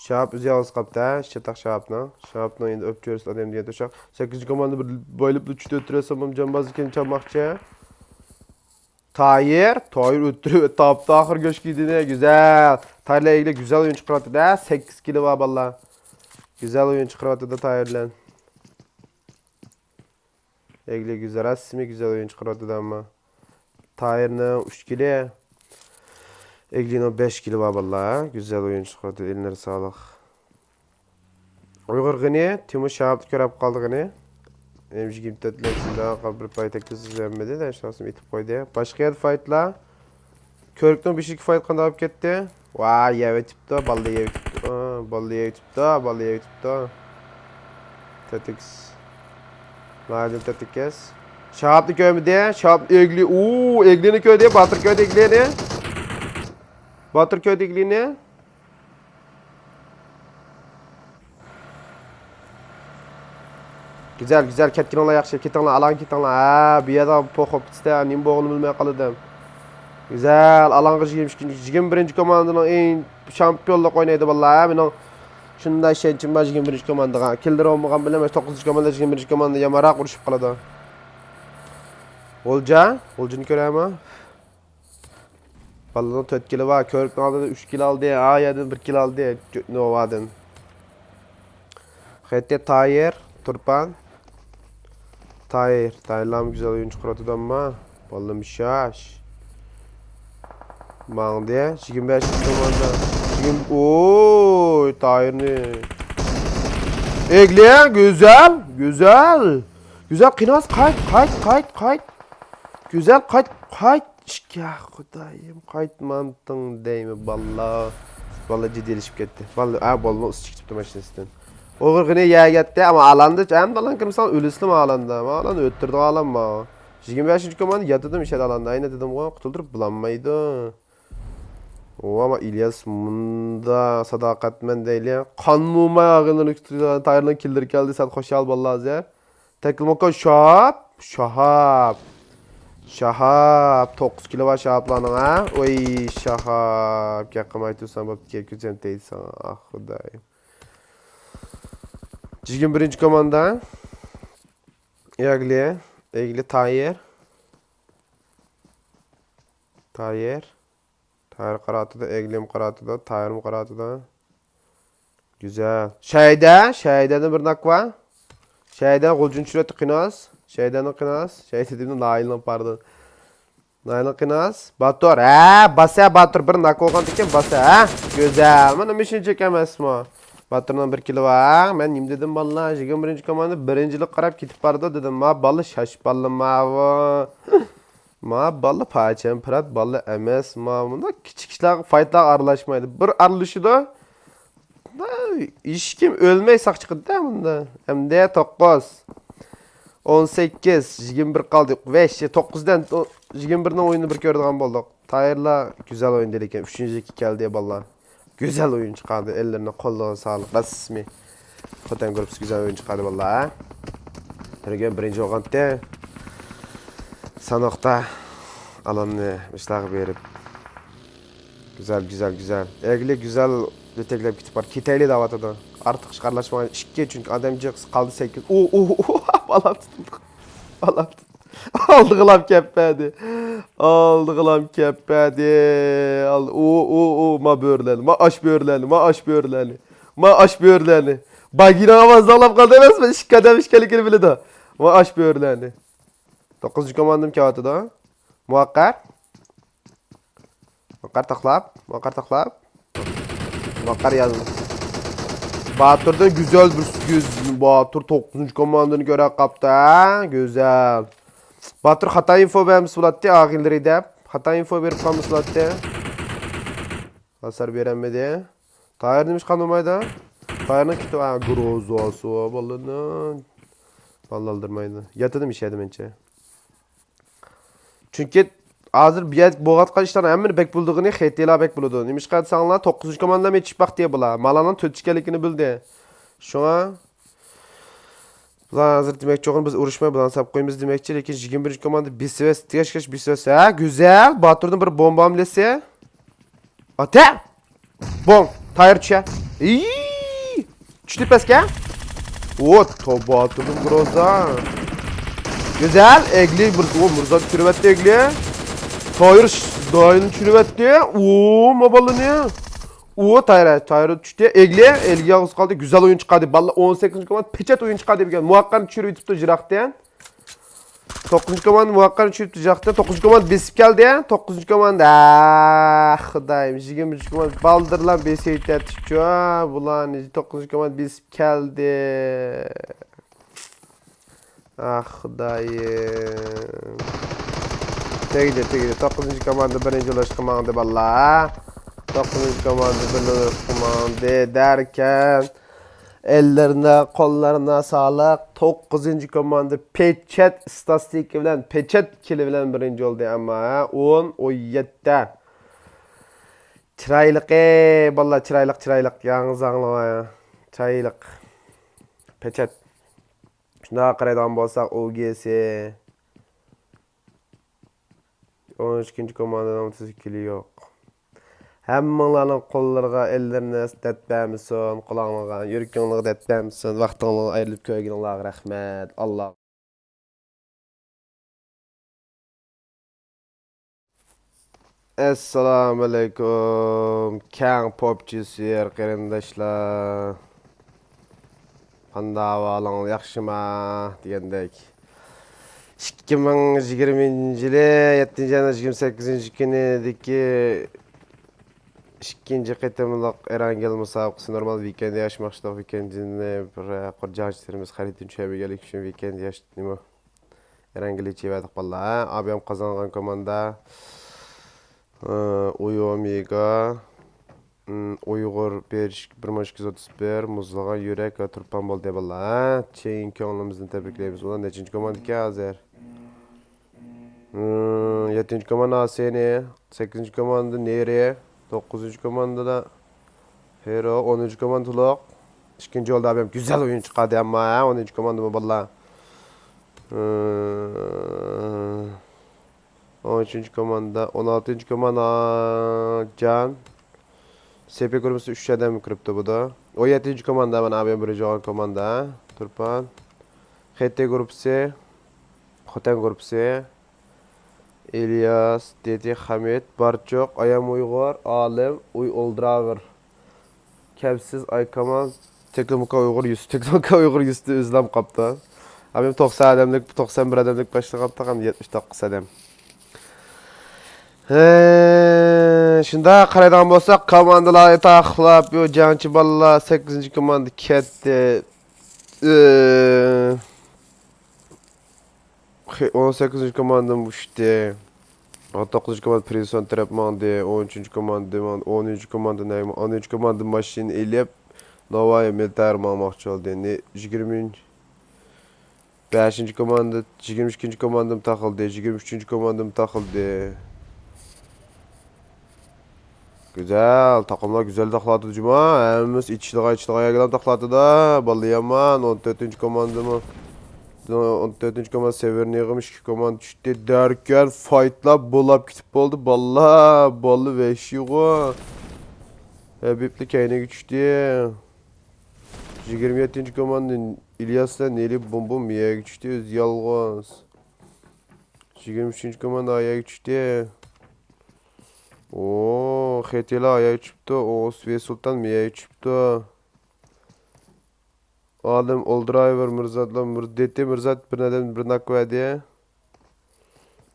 شاپ ئۆزى يالغۇز قاپتۇ، ھە؟ چاتاق شاپنىڭ. شاپنىڭ ئەمدى ئۆپچۆرىسى ئادەم دېگەن توشاق. سەككىزىنچى كوماندا بىر بايلىپ ئۈچ ئۆتتۈرۈۋەتسەم، جامبازكەن چاماقچى. تايىر، تايىر ئۆتتۈرۈپ تاپتۇ ئاخىر گۆشكىدىنى. گۈزەل. تايىرلار ئىگىلەر گۈزەل ئويۇن چىقىرىۋاتىدۇ، ھە؟ سەككىز كىلى بار بالىلار. گۈزەل ئويۇن چىقىرىۋاتىدۇ تايىرلار. ئېگلى گۈزەل، رەسمىي گۈزەل ئويۇن چىقىرىۋاتىدۇ ئەمما. تايىرنىڭ ئۈچ كىلى، ئېگلىنىڭ بەش كىلى بار بالىلار. گۈزەل ئويۇن چىقىرىۋاتىدۇ، ئېلىنلىرى ساغلىق. ئۇيغۇر غېنى، تىمۇر شاھابنى كۆرۈپ قالدى غېنى. ئېم جى يىگىرمە تۆت بىلەن شۇنداق بىر پاي تەكلىپ يۈزلەنمىدى، دە، شۇنىسىنى ئېتىپ قويدى. باشقا يەردە فايتلار. كۆرۈكنىڭ بېشىدىكى فايت قانداق بولۇپ كەتتى؟ ۋاي، يەۋېتىپتۇ، باللا يەۋېتىپتۇ، ئا، باللا يەۋېتىپتۇ، باللا يەۋېتىپتۇ. تەتىكس. ناھايىتى تەتىكس. شاھابنى كۆرمىدى. شاھاب ئېگلى. ئۇ، ئېگلىنى كۆردى. باتۇر كۆردى ئېگلىنى. باتۇر كۆردى ئېگلىنى. گۈزەل، گۈزەل، كەتكىنىڭلار ياخشى، كېتىڭلار، ئالاڭ كېتىڭلار. ھە، بۇ يەردە پوخ بولۇپ كېتىشتە، نېمە بولغىنىنى بىلمەي قالدىم. گۈزەل، ئالاڭغا يىگىرمە ئىككىنچى، يىگىرمە بىرىنچى كوماندىنىڭ ئەڭ شامپىيونلۇق ئوينايدۇ، باللا. ھە، مېنىڭ شۇنداق ئىشەنچىم بار يىگىرمە بىرىنچى كوماندىغا. كىللېر بولمىغان بىلەن توققۇزىنچى كوماندا يىگىرمە بىرىنچى كوماندا يامانراق ئۇرۇشۇپ قالىدۇ. غۇلجا، غۇلجىنى كۆرەمۇ؟ بالىنىڭ تۆت كىلى بار. كۆرۈكنىڭ ئالدىدا ئۈچ كىلى ئالدى. ھا، يەردىن بىر كىلى ئالدى. نوۋادىن. خېتى تايىر، تۇرپان. تايىر، تايىرلارمۇ گۈزەل ئويۇن چىقىرىۋاتىدۇ ئەمما. بالىلىرىم شاش. ماڭدى. يىگىرمە بەشىنچى كوماندا. يىگىرمە، ئوي، تايىرنى. ئېگلى، گۈزەل، گۈزەل. گۈزەل، قىيناس، قايت، قايت، قايت، قايت. گۈزەل، قايت، قايت. يا خۇدايىم، قايتمامتىڭ دەيمەن، باللا. باللا جىددىيلىشىپ كەتتى. باللا، ئا، باللا ئۇستا چىقىپ كېتىپتۇ ماشىنىسىدىن. ئوغرىنى يەگەتتى، ئەمما ئالاندا، ئەمدى ئالان كىرمىسەڭ ئۆلىسىلىمۇ ئالاندا. ئەمما ئالان ئۆلتۈردى ئالانما. يىگىرمە بەشىنچى كوماندا ياتىدىم ئىچەردە ئالاندا. ئەينە دېدىمغۇ، قۇتۇلدۇرۇپ بولالمايدۇ. ئۇ، ئەمما ئىلياس مۇندا ساداقەتمەن دەيلى. قانمۇ ئۇماي ئاغىنىنى تايىرنىڭ كىللىرى كەلدى. سەن خۇشال باللا ھازىر. تەكلىماكان شاھاب، شاھاب. شاھاب، توققۇز كىلو بار شاھابلارنىڭ، ھە؟ ۋوي، شاھاب، گەپ قىلماي تۇرساڭ بوپتىكەن، كۆزۈم تەگدى ساڭا، ئاھ، خۇدايىم. يىگىرمە بىرىنچى كوماندا. ئېگلى، ئېگلى تايىر. تايىر. تايىر قاراتىدۇ، ئېگلىم قاراتىدۇ، تايىرمۇ قاراتىدۇ. گۈزەل. شەيدە، شەيدەدىن بىر ناك بار. شەيدە غۇلجىنى چۈشۈرۈۋەتتى قىناس. شەيدەنىڭ قىناس. شەيدە دېدىم، ناھىلنىڭ، پاردون. ناھىلنىڭ قىناس. باتۇر. ھە، باسە باتۇر. بىر ناك بولغاندىكىن باسە. ھە، گۈزەل. مانا مىشىنچىك ئەمەسمۇ. باتۇرنىڭ بىر كىلى بار. مەن نېمە دېدىم بالىلار؟ يىگىرمە بىرىنچى كوماندا بىرىنچىلىك قاراپ كېتىپ بارىدۇ دېدىم. ما بالا شاش بالا ماۋۇ. ما بالا پاچەم پىرات بالا ئەمەس. ما مۇنداق كىچىك ئىشلارغا، فايتلارغا ئارىلاشمايدۇ. بىر ئارىلىشىدۇ. ھېچكىم ئۆلمەي ساق چىقىدۇ-دە مۇندا. ئەمدى توققۇز. ئون سەككىز، يىگىرمە بىر قالدى. ۋەش، توققۇزدىن يىگىرمە بىرنىڭ ئويۇنىنى بىر كۆرىدىغان بولدۇق. تايىرلار گۈزەل ئوينىدى، لېكىن ئۈچىنچىلىككە كەلدى بالىلار. گۈزەل ئويۇن چىقاردى. ئەللىرىنى، قوللىرىنى ساغلىق. رەسمىي. خوتەن گۇرۇپپىسى گۈزەل ئويۇن چىقاردى بالىلار. بىر كۈن بىرىنچى بولغانتى. ساناقتا ئالاننى مۇشۇلارغا بېرىپ. گۈزەل، گۈزەل، گۈزەل. ئەگلى گۈزەل يېتەكلەپ كېتىپ بار. كېتەيلى دەۋاتىدۇ. ئارتۇق ئىشقا ئارىلاشمايدۇ. ئىككى، چۈنكى ئادەم جىق قالدى سەككىز. ئۇ، ئۇ، ئۇ، بالام تۇتۇلدى. بالام تۇتۇلدى. ئالدىغىلام كەپ بەردى. ئالدىغىلام كەپ بەردى. ئال-، ئۇ، ئۇ، ئۇ، ما بۆرىلەرنى، ما ئاش بۆرىلەرنى، ما ئاش بۆرىلەرنى. ما ئاش بۆرىلەرنى. باگىنىڭ ئاۋازى ئاڭلاپ قالدى ئەمەسمۇ؟ ئىككى ئادەم ئىكەنلىكىنى بىلىدۇ. ما ئاش بۆرىلەرنى. توققۇزىنچى كوماندىم كېلىۋاتىدۇ. مۇۋەققەر. مۇۋەققەر تاقلاپ، مۇۋەققەر تاقلاپ. مۇۋەققەر ياز. باتۇردىن گۈزەل بىر سۈكۈز. باتۇر توققۇزىنچى كوماندىنى كۆرۈپ قاپتۇ، ھە؟ گۈزەل. باتۇر خاتا ئىنفو بەرمىسە بولاتتى، ئاغىنىلىرى دەپ. خاتا ئىنفو بېرىپ قالمىسا بولاتتى. ھاسار بېرەلمىدى. تايىر نېمىشقا قاندۇرمايدۇ؟ تايىرنىڭ كېتىپ، ھە، گروزاسى بار بالىنىڭ. بالىنى ئالدىرمايدۇ. ياتىدىمۇ ئىچەردە مەنچە. چۈنكى ھازىر بۇ يەردە بولۇۋاتقان ئىشلارنىڭ ھەممىنى بەك بىلىدىغىنى خېتىيلار بەك بىلىدۇ. نېمىشقا دېسەڭلار، توققۇزىنچى كوماندىلار يېتىشىپ باقتى بۇلار. مالانىڭ تۆت ئىكەنلىكىنى بىلدى. شۇڭا بۇلار ھازىر دېمەكچى بولغىنى بىز ئۇرۇشماي بۇلارنى ساپ قويىمىز دېمەكچى، لېكىن يىگىرمە بىرىنچى كوماندا بېسىۋەس، دېگەچكەچ بېسىۋەس. ھە، گۈزەل، باتۇردىن بىر بومبا ھەملىسى. ئاتا! بوڭ! تايىر چۈشە. ئىي! چۈشتى پەسكە. ئو، توبا، تۇردۇم گروزا. گۈزەل، ئېگلى، مۇرز-، ئو، مۇرزا چۈشۈرۈۋەتتى ئېگلى. تايىر ش-، دايىنى چۈشۈرۈۋەتتى. ئو، ما بالىنى. ئو، تايىر، تايىر چۈشتى. ئېگلى، ئېلگە يالغۇز قالدى. گۈزەل ئويۇن چىقاردى. بالىلار ئون سەككىزىنچى كوماندا پېچەت ئويۇن چىقاردى بۈگۈن. مۇۋەققەرنى چۈشۈرۈۋېتىپتۇ يىراقتىن. توققۇزىنچى كوماندا مۇۋەققەرنى چۈشۈرۈۋېتىپتۇ يىراقتىن. توققۇزىنچى كوماندا بېسىپ كەلدى. توققۇزىنچى كوماندا. ئاھ، خۇدايىم. يىگىرمىنچى كوماندا بالدۇرلا بېسىۋېتەتتىچۇ. بۇلارنى توققۇزىنچى كوماندا بېسىپ كەلدى. ئاھ، خۇدايىم. تېگىدى، تېگىدى. توققۇزىنچى كوماندا بىرىنچى بولۇشقا ماڭدى، باللا. توققۇزىنچى كوماندا بىرىنچى بولۇشقا ماڭدى دەركەن. ئەللىرىنى، قوللىرىنى ساغلىق. توققۇزىنچى كوماندا پېچەت ئىستاتىستىكا بىلەن، پېچەت كىلى بىلەن بىرىنچى بولدى، ئەمما، ھە، ئون، ئون يەتتە. چىرايلىقى، باللا، چىرايلىق، چىرايلىق. ياڭزاڭلىما. چىرايلىق. پېچەت. شۇنداق قارايدىغان بولساق، ئۇ گې سى. ئون ئىككىنچى كوماندىنىڭ تۈزۈكلۈكى يوق. ھەممىڭلارنىڭ قوللىرىغا، ئەللىرىنى دەرد بەرمىسۇن، قۇلاقلىرىغا، يۈرىكىڭلارغا دەرد بەرمىسۇن، ۋاقتىڭلاردىن ئايرىلىپ كۆرگىنىڭلارغا رەھمەت. ئاللا. ئەسسالامۇئەلەيكۇم، كەڭ پوپچى سۆيەر قېرىنداشلار. قانداق ئەھۋالىڭلار، ياخشىما؟ دېگەندەك، ئىككى مىڭ يىگىرمىنچى يىلى يەتتىنچى ئاينىڭ يىگىرمە سەككىزىنچى كۈنىدىكى ئىككىنچى قېتىملىق ئېرانگېل مۇسابىقىسى نورمال ۋىكېندى ئاچماقچىدۇق. ۋىكېندىنى بىر قۇر جەڭچىلىرىمىز خەرىتىنى چۈشەنمىگەنلىكى ئۈچۈن ۋىكېندى ئاچ-، نېمە، ئېرانگېل ئېچىۋەردۇق باللا. ئابىيام قازانغان كوماندا. ئۇيۇ ئومېگا، ئۇيغۇر بىر، بىر مىڭ ئىككى يۈز ئوتتۇز بىر، مۇزلىغان يۈرەك ۋە تۇرپان بولدى باللا. چىن كۆڭلىمىزدىن تەبرىكلەيمىز. ئۇلار نەچچىنچى كوماندا ئىكەن ھازىر؟ يەتتىنچى كوماندا ئاسېنى، سەككىزىنچى كوماندا نېرى، توققۇزىنچى كوماندىدا ھېرو، ئونىنچى كوماندا تولۇق. ئىككىنچى يولدا ئابىيام گۈزەل ئويۇن چىقاردى، ئەمما ھە، ئونىنچى كوماندا بۇ باللا. ئون ئۈچىنچى كوماندا، ئون ئالتىنچى كوماندا جان. سېپى گۇرۇپپىسى ئۈچ ئادەم كىرىپتۇ بۇدا. ئون يەتتىنچى كوماندا مانا ئابىيام بىرىنچى بولغان كوماندا. تۇرپان. خېتى گۇرۇپپىسى. خوتەن گۇرۇپپىسى. ئىلياس، دېدى خەمىت، بارچۇق، ئايام ئۇيغۇر، ئالىم، ئۇي ئولدراۋېر. كەپسىز ئايكامال، تېكنىكا ئۇيغۇر يۈسۈپ، تېكنىكا ئۇيغۇر يۈسۈپتە ئۆزلەم قاپتۇ. ئابىيام توقسان ئادەملىك، توقسان بىر ئادەملىك باشلىق قاپتۇ، ھەم يەتمىش توققۇز ئادەم. ھە، شۇنداق قارايدىغان بولساق، كوماندىلارنى تاقلاپ، يو، جەڭچى بالىلار، سەككىزىنچى كوماندا كەتتى. ئى، خې-، ئون سەككىزىنچى كوماندىمۇ ئۇچتى. ئون توققۇزىنچى كوماندا پرىزون تەرەپ ماڭدى. ئون ئۈچىنچى كوماندا ماڭدى. ئونىنچى كوماندا نەگە ماڭدى؟ ئونىنچى كوماندا ماشىنا ئېلىپ، ناۋايى مىلتەر ماڭماقچى بولدى. نى-، يىگىرمە، بەشىنچى كوماندا، يىگىرمە ئىككىنچى كوماندىمۇ تاقىلدى. يىگىرمە ئۈچىنچى كوماندىمۇ تاقىلدى. گۈزەل، تاقىملار گۈزەل تاقلاۋاتىدۇ جۇما. ھەممىسى ئېچىشىدىغان، ئېچىشىدىغان يەرگىلا تاقلاۋاتىدۇ. باللا يامان، ئون تۆتىنچى كوماندىمۇ. ئون تۆتىنچى كوماندا سېۋېرنىيغىمۇ ئىككى كوماندا چۈشتى. دەركەن فايتلاپ بولاپ كېتىپ بولدى. باللا، باللا ۋەھشىيغۇ. ھەبىبلا كەينىگە چۈشتى. يىگىرمە يەتتىنچى كوماندا ئىلياس بىلەن نېلى بومبا مىيەگە چۈشتى. ئۆزى يالغۇز. يىگىرمە ئۈچىنچى كوماندا ئايەگە چۈشتى. ئو، خېتىلا ئايەگە چۈشۈپتۇ. ئو، سۇلتان مىيەگە چۈشۈپتۇ. ئادەم ئولدرايۋېر مىرزاتلا، مىر-، دېتى مىرزات بىر ئادەم بىر ناك بەردى.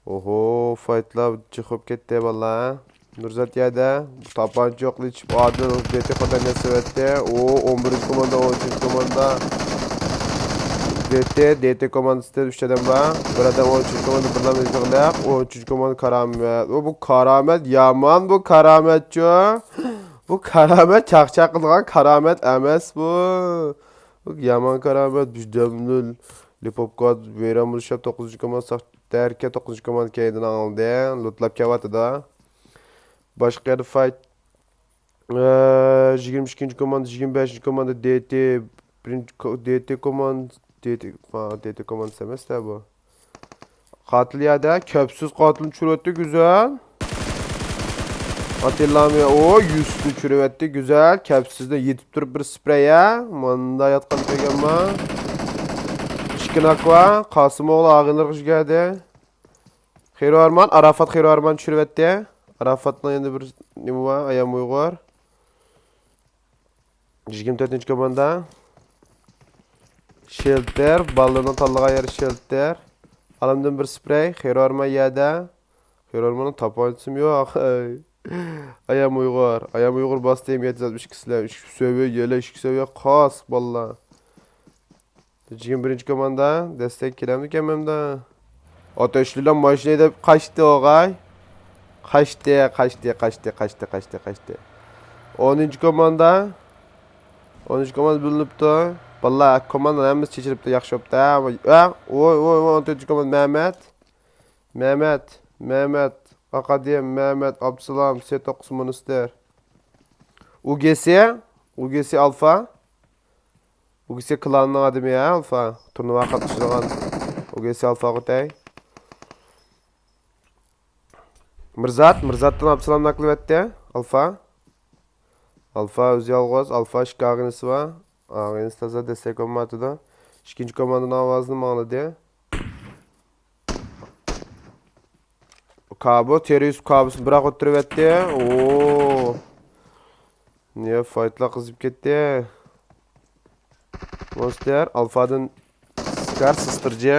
ئوھو، فايتلار جىق بولۇپ كەتتى باللا. مىرزات يەردە تاپانچا ئوقلىتىپ ئادىل دېتى قاتارنى ياسىۋەتتى. ئۇ ئون بىرىنچى كوماندا، ئون ئۈچىنچى كوماندا. دېتى، دېتى كوماندىسىدىن ئۈچ ئادەم بار. بىر ئادەم ئون ئۈچىنچى كوماندا، بىر ئادەم يېپىقلىق. ئون ئۈچىنچى كوماندا كارامەت. ئۇ، بۇ كارامەت يامان، بۇ كارامەتچۇ. بۇ كارامەت چاقچاق قىلىدىغان كارامەت ئەمەس بۇ. بۇ يامان كارامەت، بىردەمدىن لىپوپكا ۋەيران بولۇشۇپ، توققۇزىنچى كوماندا ساق-، دەركە توققۇزىنچى كوماندا كەينىدىن ئاڭلىدى. لوتلاپ كېلىۋاتىدۇ. باشقا يەردە فايت. ئە، يىگىرمە ئىككىنچى كوماندا، يىگىرمە بەشىنچى كوماندا، دېتى، بىرىنچى كو-، دېتى كوماندا، دېتى، ئا، دېتى كوماندىسى ئەمەس-دە بۇ. قاتىل يەردە، كەپسىز قاتىلنى چۈشۈرۈۋەتتى، گۈزەل. ئاتىللامۇ، ئو، يۈسۈپنى چۈشۈرۈۋەتتى، گۈزەل. كەپسىزدە يېتىپ تۇرۇپ بىر سپرېي، ھە؟ ماندا ياتقان كۆرگەنما؟ ئىككى ناكۋا، قاسىم ئوغلى ئاغىنىلىرىغا يۈگۈردى. خېرى ئارمان، ئاراپات خېرى ئارمان چۈشۈرۈۋەتتى. ئاراپاتنىڭ يەنە بىر نېمە بار؟ ئايام ئۇيغۇر. يىگىرمە تۆتىنچى كوماندا. شېلتېر، بالىلارنىڭ تاللىغان يېرى شېلتېر. ئالامدىن بىر سپرېي، خېرى ئارمان يەردە. خېرى ئارماننىڭ تاپانچىسىمۇ يوق. ئايام ئۇيغۇر، ئايام ئۇيغۇر باستى، ئېم يەتتە يۈز ئاتمىش ئىككى سىلەر. ئىككى سۆۋىيە، يەنە ئىككى سۆۋىيە، قاس، بالىلار. يىگىرمە بىرىنچى كوماندا، دەستەك كېلەمدىكەن مەندە. ئاتەشلىلەر ماشىنا ھەيدەپ قاچتى ئوغاي. قاچتى، قاچتى، قاچتى، قاچتى، قاچتى، قاچتى. ئونىنچى كوماندا. ئونىنچى كوماندا بۆلۈنۈپتۇ. بالىلار، كوماندا ھەممىسى چېچىلىپتۇ، ياخشى بوپتۇ. ھە، ۋوي، ۋوي، ۋوي، ئون تۆتىنچى كوماندا مەمەت. مەمەت، مەمەت، ئاقادىم، مەمەت، ئابدۇسالام، سې توققۇز مونستر. ئۇگېسى، ئۇگېسى ئالفا. ئۇگېسى كلاننىڭ ئادىمى ھە، ئالفا. تۇرنىۋاغا قاتنىشىدىغان ئۇگېسى ئالفا قوتەي. مىرزات، مىرزاتتىن ئابدۇسالام ناكلىۋەتتى. ئالفا. ئالفا ئۆزى يالغۇز، ئالفا ئىككى ئاغىنىسى بار. ئاغىنىسى تازا دەستەك بولمايۋاتىدۇ. ئىككىنچى كوماندىنىڭ ئاۋازىنى ئاڭلىدى. كابۇ، تېررورىست كابۇسنى بىراق ئۆتتۈرۈۋەتتى. ئوو. نېيە فايتلار قىزىپ كەتتى. مونستر، ئالفادىن سكار، سىستىرجى.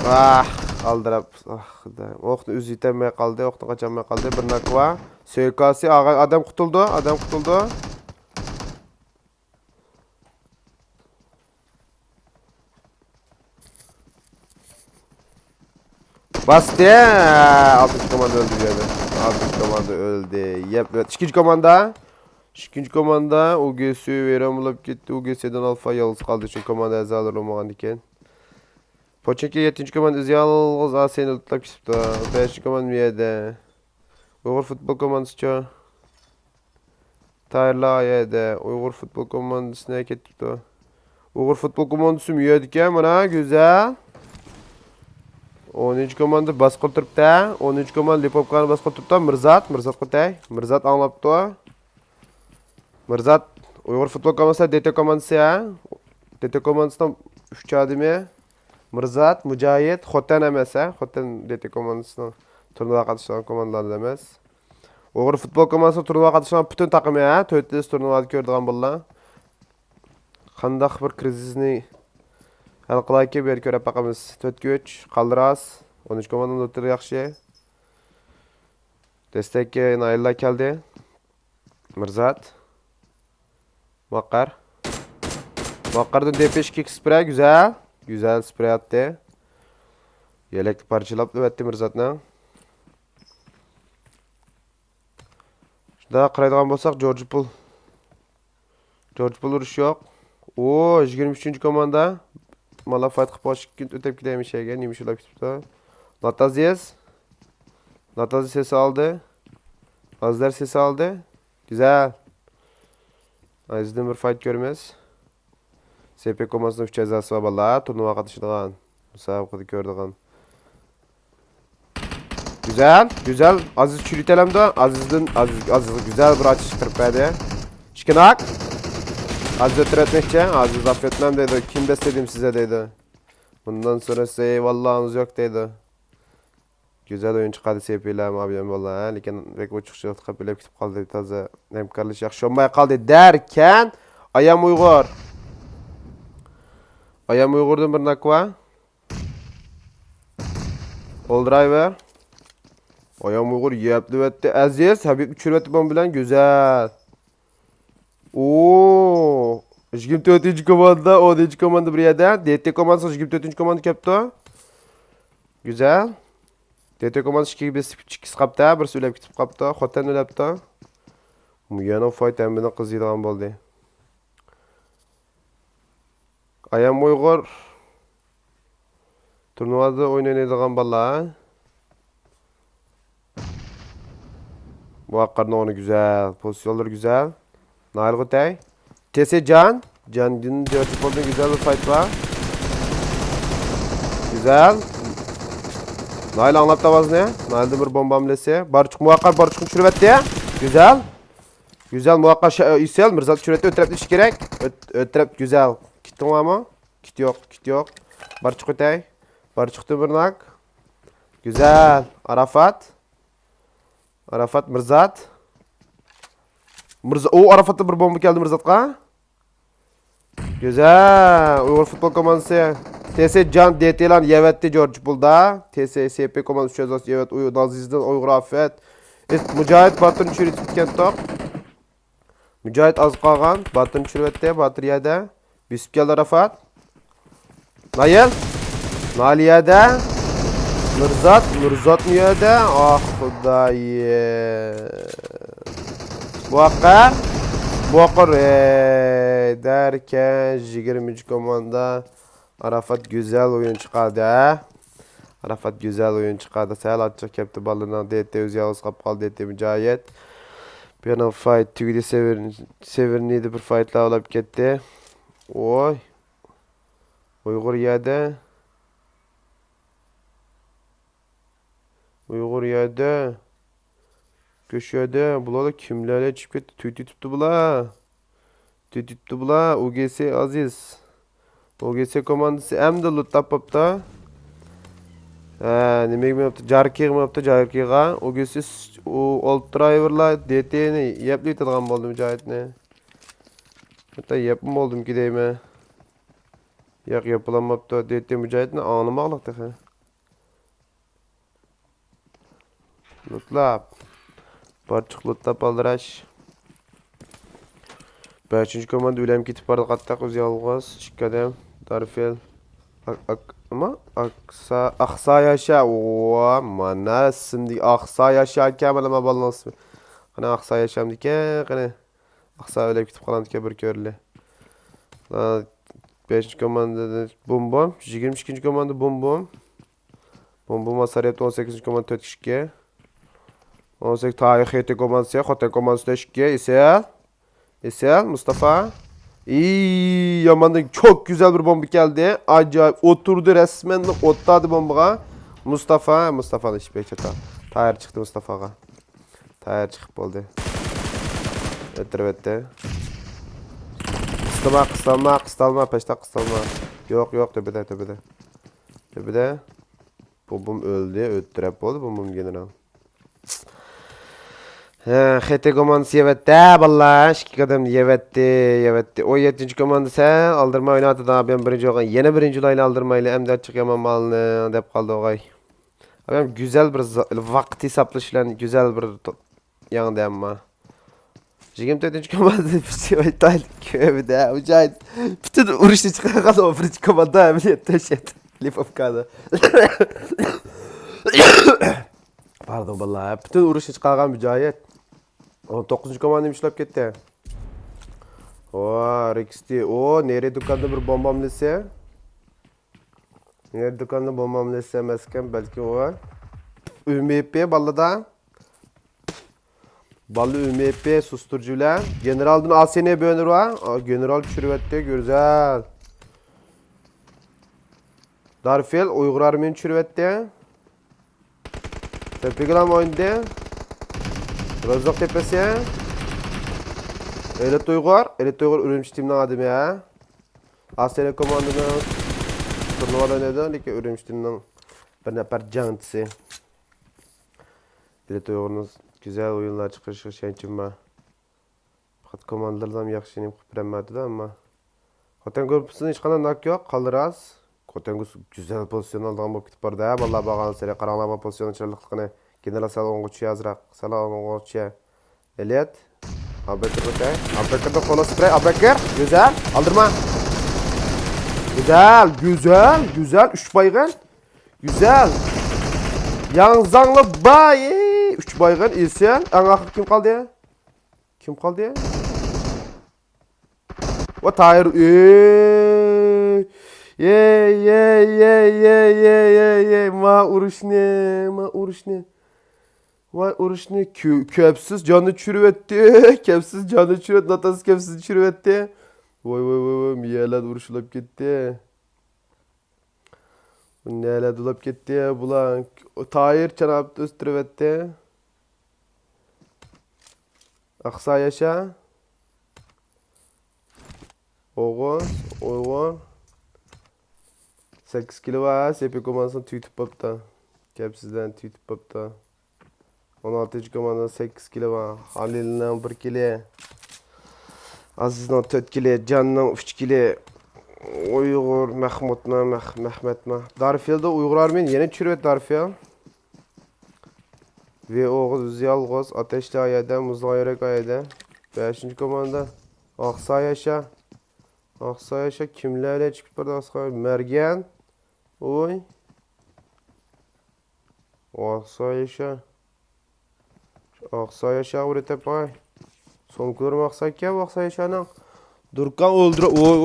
ئاھ، ئالدىراپ. ئاھ، خۇدايىم. ئوقنى ئۆزى يېتەلمەي قالدى، ئوقنى قاچالماي قالدى. بىر ناكۋا. سۆيكاسى، ئاغا، ئادەم قۇتۇلدى، ئادەم قۇتۇلدى. باستى. ئالتىنچى كوماندا ئۆلدى بۇ يەردە. ئالتىنچى كوماندا ئۆلدى. يەپ، ئىككىنچى كوماندا. ئىككىنچى كوماندا ئۇ گېسى ۋەيران بولۇپ كەتتى. ئۇ گېسىدىن ئالفا يالغۇز قالدى، چۈنكى كوماندا ئەزالىرى بولمىغان ئىكەن. پوچېنكى يەتتىنچى كوماندا ئۆزى يالغۇز ئاسىينى لوتلاپ كېتىپتۇ. بەشىنچى كوماندا بۇ يەردە. ئۇيغۇر فۇتبول كوماندىسىچۇ؟ تايىرلار يەردە. ئۇيغۇر فۇتبول كوماندىسىنى كېتىپتۇ. ئۇيغۇر فۇتبول كوماندىسى مۇ يەردىكەن، مانا، گۈزەل. ئونىنچى كوماندا باسقىلى تۇرۇپتۇ. ئونىنچى كوماندا لىپوپكانى باسقىلى تۇرۇپتۇ. مىرزات، مىرزات قوتاي. مىرزات ئاڭلاپتۇ. مىرزات، ئۇيغۇر فۇتبول كوماندىسى، دې تې كوماندىسى، ھە؟ دې تې كوماندىسىنىڭ ئۈچ ئادىمى. مىرزات، مۇجاھىد، خوتەن ئەمەس، ھە؟ خوتەن دې تې كوماندىسىنىڭ تۇرنىغا قاتنىشىدىغان كوماندىلاردىن ئەمەس. ئۇيغۇر فۇتبول كوماندىسىنىڭ تۇرنىغا قاتنىشىدىغان پۈتۈن تاقىمى، ھە؟ تۆتىنچى تۇرنىغا كۆرىدىغان بالىلار. قانداق بىر كرىزىسنى ھەل قىلايكى، بۇ يەردە كۆرۈپ باقىمىز. تۆتكۈچ، قالدىراس، ئونىنچى كوماندا نوتىرى ياخشى. دەستەككە نايىللار كەلدى. مىرزات. مۇۋەققەر. مۇۋەققەردىن دې پى ئىككى ئىككى سپرەي، گۈزەل. گۈزەل سپرەي ئاتتى. يەلەكنى پارچىلاپ ئۆتتى مىرزاتنىڭ. شۇنداق قارايدىغان بولساق، جورج پۇل. جورج پۇل ئۇرۇش يوق. ئۇ، يىگىرمە ئۈچىنچى كوماندا. مانا فايت قىلىپ بولغاچ ئۆتۈپ كېتەي مىشەگە. نېمە ئىش ئۇلاپ كېتىپتۇ؟ ناتازىيەس. ناتازىيەس سېسى ئالدى. ئازلار سېسى ئالدى. گۈزەل. ئازىزدىن بىر فايت كۆرىمىز. سې پې كوماندىسىنىڭ ئۈچ ئەزاسى بار بالىلار. تۇرنىۋا قاتنىشىدىغان. مۇسابىقىدە كۆرىدىغان. گۈزەل، گۈزەل. ئازىز چۈشۈرۈۋېتەلەمدۇ؟ ئازىزدىن، ئازىز، ئازىز گۈزەل بىر ئاتۇش چىقىرىپ بەردى. ئىككى ناك. ئازىز ئۆتۈرۈۋەتمەكچى. ئازىز ئاپرېتمەم دەيدۇ. كىم بەس دېدىم سىزگە دەيدۇ. بۇندىن سونرىسى ئەيۋاللاھىڭىز يوق دەيدۇ. گۈزەل ئويۇن چىقاردى سېپىلەر مابىيەن بالىلار، ھە، لېكىن بەك ئوچۇق شۇ قېپىلىپ كېتىپ قالدى، تازا ھەمكارلىشىش ياخشى بولماي قالدى دەركەن. ئايام ئۇيغۇر. ئايام ئۇيغۇردىن بىر ناكۋا. ئولدرايۋېر. ئايام ئۇيغۇر يەپلىۋەتتى. ئەزىز، ھەبىبنى چۈشۈرۈۋەتتى بومبا بىلەن. گۈزەل. ئوو. يىگىرمە تۆتىنچى كوماندا، ئونىنچى كوماندا بىر يەردە. دې تې كوماندىسى يىگىرمە تۆتىنچى كوماندا كەپتۇ. گۈزەل. دې تې كوماندىسى ئىككىگە بېسىپ، ئىككىسى قاپتۇ، بىرسى ئۆلۈپ كېتىپ قاپتۇ. خوتەن ئۆلۈپتۇ. يەنە فايت ھەممىنى قىزىيدىغان بولدى. ئايام ئۇيغۇر. تۇرنىۋادا ئوينايدىغان بالىلار. بۇ ئاققارنىڭ ئورنى گۈزەل. پوزىتسىيالىرى گۈزەل. نايىل غۇتەي. تېسى جان. جاندىن جۆرجى بولدى. گۈزەل بىر فايت بار. گۈزەل. نايىل ئاڭلاپتۇ ئاۋازنى. نايىلدىن بىر بومبا ھەملىسى. بارچۇق مۇۋەققەر بارچۇقنى چۈشۈرۈۋەتتى. گۈزەل. گۈزەل مۇۋەققەر شا-، ئىسيال مىرزا چۈشۈرۈۋەتتى. ئۆترەپنى ئىش كېرەك. ئۆت-، ئۆترەپ گۈزەل. كىتىڭ بارمۇ؟ كىت يوق، كىت يوق. بارچۇق ئۆتەي. بارچۇقتىن بىر ناك. گۈزەل. ئاراپات. ئاراپات، مىرزات. مىرزا-، ئۇ ئاراپاتتا بىر بومبا كەلدى مىرزاتقا. گۈزەل. ئۇيغۇر فۇتبول كوماندىسى. تېسى جان دېتىلان يەۋەتتى جورج پۇلدا. تېسى سې پې كوماندىسى ئۈچ ئەزاسى يەۋەت ئۇيغۇر ئازىزدىن ئۇيغۇر ئافەت. ئىس-، مۇجاھىد باتۇرنى چۈشۈرۈپ كەتتۇق. مۇجاھىد ئاز قالغان. باتۇرنى چۈشۈرۈۋەتتى. باتۇر يەردە. بېسىپ كەلدى ئاراپات. نايىل. نايىل يەردە. مىرزات. مىرزات يەردە. ئاھ، خۇدايىم. بۇ ھەققە. بۇ ھەققە. ئەي، دەركەن. يىگىرمىنچى كوماندا. ئاراپات گۈزەل ئويۇن چىقاردى، ھە؟ ئاراپات گۈزەل ئويۇن چىقاردى. سەل ئاچچىق كەپتۇ بالىنىڭ. دېتى ئۆزى يالغۇز قاپ قالدى. دېتى مۇجاھىد. بۇ يەرنىڭ فايت تۈگىدى. سېۋېر-، سېۋېرنىيدە بىر فايتلار بولۇپ كەتتى. ۋوي. ئۇيغۇر يەردە. ئۇيغۇر يەردە. كۆشەدە. بۇلارلا كىملەرلەر چىقىپ كەتتى؟ تۈتۈتۈپتۇ بۇلار. تۈتۈتۈپتۇ بۇلار. ئۇ گې سې ئازىز. ئۇ گې سې كوماندىسى ئەمدى لوت تاپىپتۇ. ھە، نېمىگە مېڭىپتۇ؟ جاركىغا مېڭىپتۇ، جاركىغا. ئۇ گۈسى ئۇ ئولترايۋېرلا دېتىنى يەپلىۋېتىدىغان بولدىمۇ جايىتنى؟ ھەتتا يەپمۇ بولدۇمكى دەيمەن. ياق، ياپىلانماپتۇ. دېتى مۇجاھىدنى ئاڭلىماقلىق تېخى. لوتلاپ. بارچىق لوتلاپ ئالدىراش. بەشىنچى كوماندا ئۆلەم كېتىپ بارىدۇ قاتتىق، ئۆزى يالغۇز. ئىككى ئادەم. دارفېل. ئاك-، ئاك-، نېمە؟ ئاكسا-، ئاقسا ياشا. ۋا، مانا ئىسىمدىكى ئاقسا ياشا ئىكەن، مانا ما بالىنىڭ ئىسمى. قېنى ئاقسا ياشامدىكەن، قېنى. ئاقسا ئۆلۈپ كېتىپ قالامدىكەن بىر كۆرلى. لا، بەشىنچى كوماندا بوم بوم. يىگىرمە ئىككىنچى كوماندا بوم بوم. بوم بوم ئاسارىيەت ئون سەككىزىنچى كوماندا تۆت كىشىكى. ئون سەككىز تايى خېتى كوماندىسى، خوتەن كوماندىسى تۆت ئىككى. ئېسىل. ئېسىل، مۇستافا. ئىي، ياماندىن چوك گۈزەل بىر بومبا كەلدى. ئاجايىپ ئولتۇردى، رەسمەن ئولتۇردى بومبىغا. مۇستافا، مۇستافانى ئىشى بەك چاتا. تايىر چىقتى مۇستافاغا. تايىر چىقىپ بولدى. ئۆتتۈرۈۋەتتى. قىستىما، قىستالما، قىستالما، پەشتاق قىستالما. يوق، يوق، تۆپىدە، تۆپىدە. تۆپىدە. بومبام ئۆلدى، ئۆتتۈرەپ بولدى بومبام گېنېرال. ھە، خېتى كوماندىسى يەۋەتتى، ھە، بالىلار. ئىككى قەدەم يەۋەتتى، يەۋەتتى. ئون يەتتىنچى كوماندا سەل ئالدىرماي ئويناۋاتىدۇ. بۇيان بىرىنچى بولغان، يەنە بىرىنچى بولايلى، ئالدىرمايلى. ئەمدى ئاچچىق يامان مالنى دەپ قالدى ئوغاي. ئادەم گۈزەل بىر ز-، ۋاقىت ھېسابلىشى بىلەن گۈزەل بىر تو-، ياڭدى ئەمما. يىگىرمە تۆتىنچى كوماندا بىزگە ئويتايلى كۆپىدە. ئۇ جاي پۈتۈن ئۇرۇشنى چىقارغان ئون بىرىنچى كوماندا ئەمەلىيەتتە شەت لىفوفكادا. پاردون باللا. پۈتۈن ئۇرۇشنى چىقارغان مۇجاھىد. ئون توققۇزىنچى كوماندا ئىشلەپ كەتتى. ۋا، رىكستى. ئۇ، نېرى دۇكاندا بىر بومباملىسى. نېرى دۇكاندا بومباملىسى ئەمەسكەن، بەلكى ئۇ. ئۈمىپى بالىدا. باللا ئۈمىپى سۇستۇرۇجى بىلەن. گېنېرالدىن ئاسىنى بۆنۈر بار. ئا، گېنېرال چۈشۈرۈۋەتتى، گۈزەل. دارفېل ئۇيغۇر ئارمىيىنى چۈشۈرۈۋەتتى. تۆپىگىلام ئوينىدى. روزلۇق تېپىسى. ئېلىت ئۇيغۇر. ئېلىت ئۇيغۇر ئۈرۈمچى تىمنىڭ ئادىمى، ھە؟ ئاسىيا كوماندىنىڭ تۇرنىۋادا ئوينايدۇ، لېكىن ئۈرۈمچى تىمنىڭ بىر نەپەر جەڭچىسى. ئېلىت ئۇيغۇرنىڭ گۈزەل ئويۇنلار چىقىرىشىغا ئىشەنچىم بار. پەقەت كوماندىلىرىدىن ياخشى نېمە قىلىپ بېرەلمەيدۇ-دە، ئەمما. خوتەن گۇرۇپپىسىدىن ھېچقانداق ناك يوق، قالدى راست. خوتەن گۇس-، گۈزەل پوزىتسىيون ئالىدىغان بولۇپ كېتىپ بارىدۇ، ھە، باللا بارغانسېرى قاراڭلار بار پوزىتسىيوننىڭ چىرايلىقلىقىنى. گېنېرال سەل ئوڭغا چۈشە ئازراق، سەل ئوڭغا چۈشە. ئېلىت. ئابۇبەكىر ئۆتەي. ئابۇبەكىردىن قول ئۇزىتىپ بېرەي. ئابۇبەكىر. گۈزەل. ئالدىرما. گۈزەل، گۈزەل، گۈزەل. ئۈچ بايغىن. گۈزەل. ياڭزاڭلا باي. ئۈچ بايغىن. ئېسىل. ئەڭ ئاخىرى كىم قالدى؟ كىم قالدى؟ ۋا تايىر. ئېي. ئېي، ئېي، ئېي. ما ئۇرۇشنى، ما ئۇرۇشنى. ۋاي ئۇرۇشنى كۆ-، كەپسىز جاننى چۈشۈرۈۋەتتى. كەپسىز جاننى چۈشۈرۈۋەتتى. ناتاس كەپسىز چۈشۈرۈۋەتتى. ۋاي، ۋاي، ۋاي، ۋاي، مىيەلەر ئۇرۇشۇپ كەتتى. نەلەردە ئۇلاپ كەتتى بۇلار. تايىر چاناپ ئۆستۈرۈۋەتتى. ئاقسا ياشا. ئوغۇز، ئۇيغۇر. سەككىز كىلو بار، سېپى كوماندىسىنى تۈگىتىپ بوپتۇ. كەپسىزلەرنى تۈگىتىپ بوپتۇ. ئون ئالتىنچى كوماندا سەككىز كىلو بار. خالىلنىڭ بىر كىلى. ئازىزنىڭ تۆت كىلى، جاننىڭ ئۈچ كىلى. ئۇيغۇر، مەخمۇتنىڭ، مەخ-، مەخمەتنىڭ. دارفىلدا ئۇيغۇر ئارمىيىنى يەنە چۈشۈرۈۋەتتى دارفىل. ۋى ئوغۇز، بىز يالغۇز. ئاتەشلى ئايەدە، مۇزلىغان يۈرەك ئايەدە. بەشىنچى كوماندا. ئاقسا ياشا. ئاقسا ياشا، كىملەر بىلەن چىقىپ بارىدۇ ئاقسا؟ مەرگەن. ئوي. ئاقسا ياشا. ئاقسا ياشا ئۇرۇتەپ قوي. سومكىلىرىمۇ ئاقسا ئىكەن، ئاقسا ياشانىڭ. دۇركان ئولدۇرا-، ۋوي،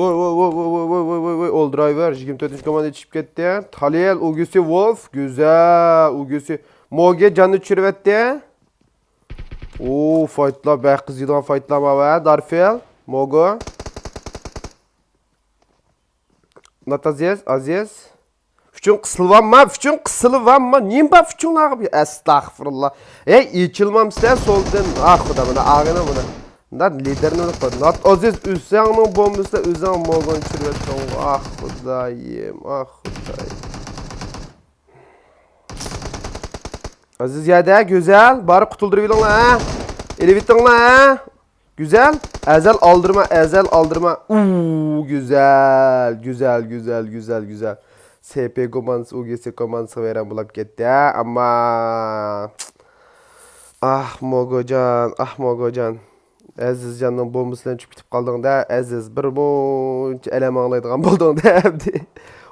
ۋوي، ئولدۇرايۋەر. يىگىرمە تۆتىنچى كوماندا يېتىشىپ كەتتى. تالىيەل، ئوگۇستى، ۋولف، گۈزەل، ئوگۇستى. موگې جاننى چۈشۈرۈۋەتتى. ئۇ، فايتلار، بەك قىزىيدىغان فايتلار بار ۋە دارفېل، موگو. نات ئازىز، ئازىز. ئۈچۈڭ قىسىلىۋالما، ئۈچۈڭ قىسىلىۋالما. نېمە بار ئۈچۈڭلارغا؟ ئەستەغپۇرۇللا. ھەي، ئېچىلمامسىلەر سولدىن. ئاھ، خۇدا، مانا ئاغىنە بۇنى. نات لىدېرنى ئۇنتۇپ قويدۇم. نات ئازىز، ئۆزەڭنىڭ بومبىسىدا ئۆزەڭ موگونى چۈشۈرۈۋەتتىڭ. ئاھ، خۇدايىم، ئاھ، خۇدايىم. ئەزىز يەردە، گۈزەل. بارىپ قۇتۇلدۇرۇۋېلىڭلار، ھە؟ ئېلىۋېتىڭلار، ھە؟ گۈزەل. ئەزەل ئالدىرما، ئەزەل ئالدىرما. ئۇ، گۈزەل، گۈزەل، گۈزەل، گۈزەل، گۈزەل. سې پې كوماندىسى ئۇ گې سې كوماندىسىغا ۋەيران بولاپ كەتتى، ھە؟ ئەمما، ئاھ، موگوجان، ئاھ، موگوجان. ئەزىزجاننىڭ بومبىسى بىلەن چۈشۈپ كېتىپ قالدىڭ-دە، ئەزىز. بىر مۇنچە ئەلەم ئاڭلايدىغان بولدۇڭ-دە ئەمدى.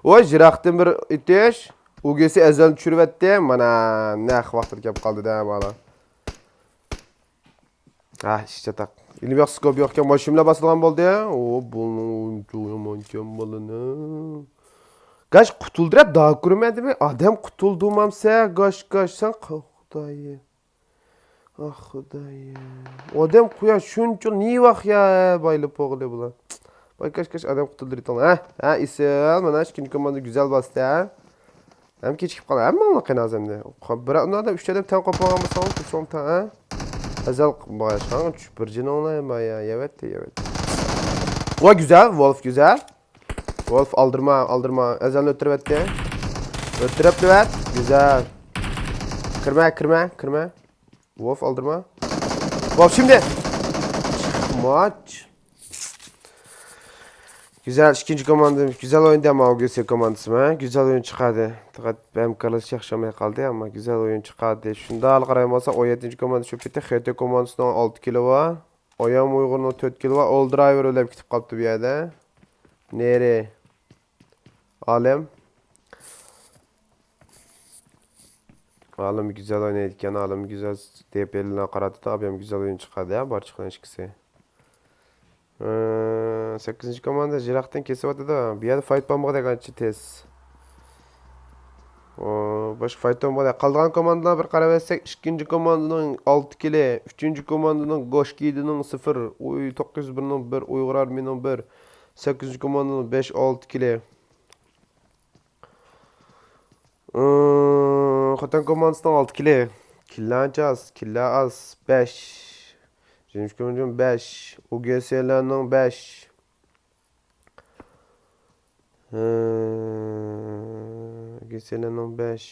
ۋاي، يىراقتىن بىر ئېتىش. ئۇ گې سې ئەزەلنى چۈشۈرۈۋەتتى. مانا، نەق ۋاقتىدا كەپ قالدى-دە، بالا. ھە، ئىش چاتاق. ئىلمىي ياخشى سكوپ يوقكەن، ماشىنا بىلەن باسىدىغان بولدى. ئۇ، بۇنىڭ يامانكەن بالىنى. گاش قۇتۇلدى دەپ داكۇرمەن دېمەي، ئادەم قۇتۇلدۇرمامسە، گاش، گاش، سەن ق-، خۇدايىم. ئاھ، خۇدايىم. ئادەم قۇيا شۇنچە نېۋاق يا، بايلىپ بولغىلى بۇلار. بايكاش كاش ئادەم قۇتۇلدۇرۇۋېتىڭلار. ھە؟ ھە، ئېسىل. مانا ئىككىنچى كوماندا گۈزەل باستى، ھە؟ ھەم كېچىكىپ قالدى. ھەممىڭلار قېنى ھازىر ئەمدى. بىر، ئۇندا ئۈچ ئادەم تەڭ قوپۇپ قالغان بولساڭ، تۇرساڭ تەڭ، ھە؟ ئەزەل باشقاڭ بىر جېنىڭلار ما يا، يەۋەتتى، يەۋەتتى. ۋاي، گۈزەل، ۋولف گۈزەل. ۋولف ئالدىرما، ئالدىرما. ئەزەلنى ئۆلتۈرۈۋەتتى. ئۆلتۈرۈپ دېۋەت. گۈزەل. كىرمە، كىرمە، كىرمە. ۋولف ئالدىرما. ۋولف شىمدى. ماچ. گۈزەل، ئىككىنچى كوماندا. گۈزەل ئوينىدى ئەمما ئۇ گې سې كوماندىسىمۇ، ھە؟ گۈزەل ئويۇن چىقاردى. پەقەت ھەمكارلىشىش ياخشى بولماي قالدى، ئەمما گۈزەل ئويۇن چىقاردى. شۇنداق قارايمىسا، ئون يەتتىنچى كوماندا چۈشۈپ كەتتى. خېتى كوماندىسىنىڭ ئالتە كىلى بار. ئايام ئۇيغۇرنىڭ تۆت كىلى بار. ئول درايۋېر ئۆلۈپ كېتىپ قاپتۇ بۇ يەردە. نېرى. ئالىم. ئالىم گۈزەل ئوينايدىكەن، ئالىم گۈزەل دېپىلىنا قاراتتى، ئابىيام گۈزەل ئويۇن چىقاردى، ھە، بارچىقنىڭ ئىككىسى. ئى، سەككىزىنچى كوماندا يىراقتىن كېسىۋاتىدۇ. بۇ يەردە فايت بولمىغۇدەك ئانچە تېز. ئو، باشقا فايت بولمىغۇدەك. قالىدىغان كوماندىلارغا بىر قاراپ ئۆتسەك، ئىككىنچى كوماندىنىڭ ئالتە كىلى، ئۈچىنچى كوماندىنىڭ گوشكىدىنىڭ سىفىر، ئۇي، توققۇز يۈز بىرنىڭ بىر، ئۇيغۇر ئارمىيىنىڭ بىر، سەككىزىنچى كوماندىنىڭ بەش ئالتە كىلى. ئىم، خوتەن كوماندىسىنىڭ ئالتە كىلى. كىللە ئانچە ئاز، كىللە ئاز، بەش. جېنىمىش كوماندىنىڭ بەش. ئۇ گې سېلەرنىڭ بەش. ئۇ گې سېلەرنىڭ بەش.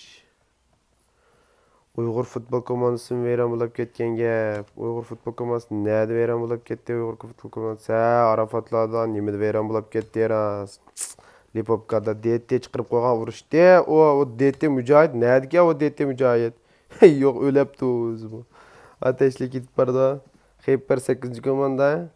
ئۇيغۇر فۇتبول كوماندىسىمۇ ۋەيران بولاپ كەتكەن گەپ. ئۇيغۇر فۇتبول كوماندىسى نەدە ۋەيران بولاپ كەتتى؟ ئۇيغۇر فۇتبول كوماندىسى، ھە، ئاراپاتلاردا نېمىدە ۋەيران بولاپ كەتتى راست؟ لىپوپكادا دې تې چىقىرىپ قويغان ئۇرۇشتى. ئۇ، ئۇ دې تې مۇجاھىد نەدىكەن ئۇ دې تې مۇجاھىد؟ يوق، ئۆلەپتۇ ئۆزىمۇ. ئاتەشلىك كېتىپ بارىدۇ. خېيپەر سەككىزىنچى كوماندا.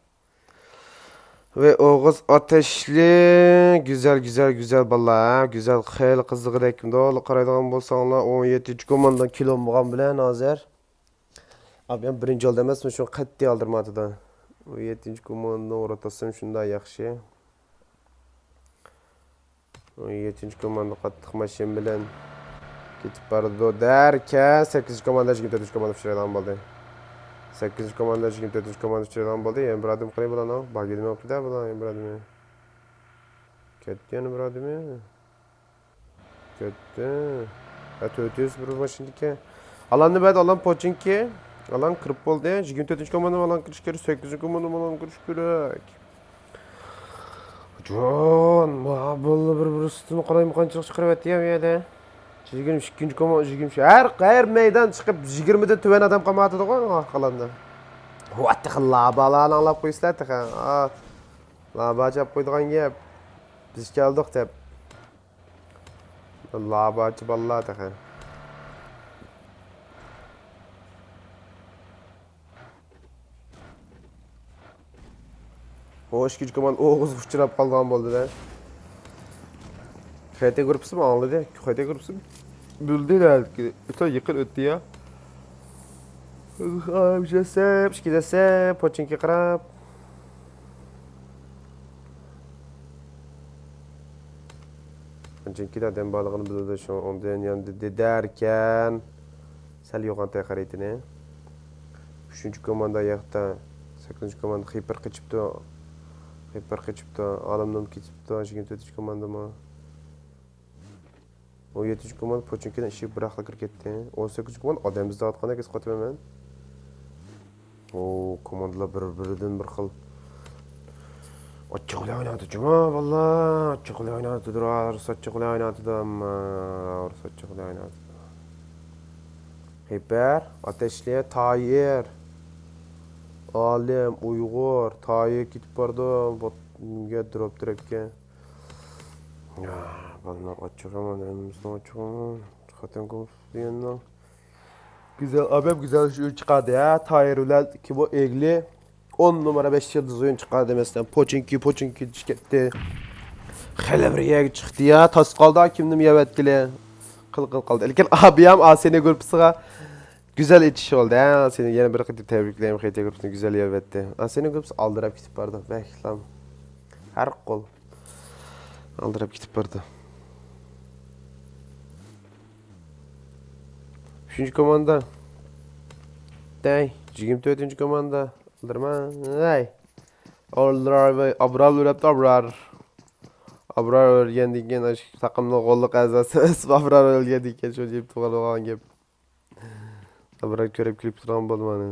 ۋە ئوغۇز ئاتەشلىك. گۈزەل، گۈزەل، گۈزەل بالىلار، ھە؟ گۈزەل، خېلى قىزىقىدەك. مۇنداق قارايدىغان بولساڭلار، ئون يەتتىنچى كوماندا كىلوم بولغان بىلەن ھازىر. ئابىيام بىرىنچى ئالدى ئەمەسمۇ، شۇڭا قەتئىي ئالدىرمايۋاتىدۇ. ئون يەتتىنچى كوماندىنى ئورا تۇتسام شۇنداق ياخشى. ئون يەتتىنچى كوماندا قاتتىق ماشىنا بىلەن كېتىپ بارىدۇ دەركەن، سەككىزىنچى كوماندا يىگىرمە تۆتىنچى كوماندا ئۇچرايدىغان بولدى. سەككىزىنچى كوماندا يىگىرمە تۆتىنچى كوماندا ئۇچرايدىغان بولدى. يەنە بىر ئادەم قېنى بۇلارنىڭ؟ باگىدا مېڭىپتۇ-دە بۇلار، يەنە بىر ئادىمى. كەتتى يەنە بىر ئادىمى. كەتتى. ھە، تۆت يۈز بىر ماشىنىدىكى. ئالاننى بەردى، ئالان پوچىنكى. ئالان كىرىپ بولدى. يىگىرمە تۆتىنچى كوماندىمۇ ئالان كىرىش كېرەك، سەككىزىنچى كوماندىمۇ ئالان كىرىش كېرەك. جان، ما باللا بىر-بىرسىدىن قارايمۇ قانچىلىق چىقىرىۋەتتى يا بۇ يەردە. يىگىرمە ئىككىنچى كوماند، يىگىرمە، ھەر، ھەر مەيدان چىقىپ يىگىرمىدىن تۆۋەن ئادەم قالمايۋاتىدىغۇ، ئاھ، قالاندا. ۋاتتى خىللا بالانى ئاڭلاپ قويسىلەر تېخى. ئا، لابا چاپ قويىدىغان گەپ. بىز كەلدۇق دەپ. لاباچى بالىلار تېخى. ئۇ ئىككىنچى كوماندا ئوغۇزغا ئۇچراپ قالغان بولدى-دە. خېتەي گۇرۇپپىسىمۇ ئاڭلىدى. خېتەي گۇرۇپپىسى بىلدى-دە. ئۆتە يېقىن ئۆتتى يا. ئۈچ دەسسەپ، ئىككى دەسسەپ، پوچىنكىگە قاراپ. چۈنكى ئادەم بارلىقىنى بىلىدۇ، شۇڭا ئوڭدىن ياندى دەركەن. سەل يوغان تەي خەرىتىنى. ئۈچىنچى كوماندا ياقتا. سەككىزىنچى كوماندا خېيپەر قېچىپتۇ. خېيپەر قېچىپتۇ. ئالىمنىمۇ كېتىپتۇ. يىگىرمە تۆتىنچى كوماندىمۇ. ئون يەتتىنچى كوماندا پوچىنكىنىڭ ئىشىكى بىراقلا كىرىپ كەتتى. ئون سەككىزىنچى كوماندا ئادەم ئىزدەۋاتقاندەك ھېس قىلىۋاتىمەن مەن. ئو، كوماندىلار بىر-بىرىدىن بىر خىل ئاچچىق بىلەن ئويناۋاتىدۇ جۇما بالىلار. ئاچچىق بىلەن ئويناۋاتىدۇ، رۇس ئاچچىق بىلەن ئويناۋاتىدۇ، ئەمما رۇس ئاچچىق بىلەن ئويناۋاتىدۇ. خېپەر، ئاتەشلى، تايىر، ئالىم، ئۇيغۇر، تايىر كېتىپ بارىدۇ. بوت-، نېمىگە، دروپ تەرەپكە. يا، بالىلار ئاچچىقىمەن، ھەممىمىزنىڭ ئاچچىقىمەن. خوتۇن قوپۇپ دېگەننىڭ. گۈزەل، ئابەم گۈزەل شۇ چىقاردى، ھە؟ تايىر بىلەن كىم ئۇ؟ ئېگلى. ئون نومۇر بەش يىلدىز ئويۇن چىقاردى، مەسىلەن، پوچىنكى، پوچىنكى چىقىپ كەتتى. خېلى بىر يەرگە چىقتى يا، تاس قالدى، كىمنىمۇ يەۋەتكىلى. قىل، قىل قالدى. لېكىن ئابىيام ئاسىنى گۇرۇپپىسىغا گۈزەل ئېچىش بولدى، ھە؟ سېنى يەنە بىر قېتىم تەبرىكلەيمەن، خېتى گۇرۇپپىسىنى گۈزەل يەۋەتتى. ئاسىنى گۇرۇپپىسى ئالدىراپ كېتىپ بارىدۇ، بەكلا. ھەر قول. ئالدىراپ كېتىپ بارىدۇ. ئۈچىنچى كوماندا. دەي، يىگىرمە تۆتىنچى كوماندا. ئالدىرىما، ھەي. ئالدىراي، ئابرار ئۆلۈپتۇ، ئابرار. ئابرار ئۆلگەندىن كېيىن، ئاشۇ تاقىمنىڭ غوللۇق ئەزاسى ئابرار ئۆلگەندىن كېيىن، شۇ يىپ تۇغان بولغان گەپ. ئابرار كۆرۈپ كۈلۈپ تۇرغان بولدۇم ئانا.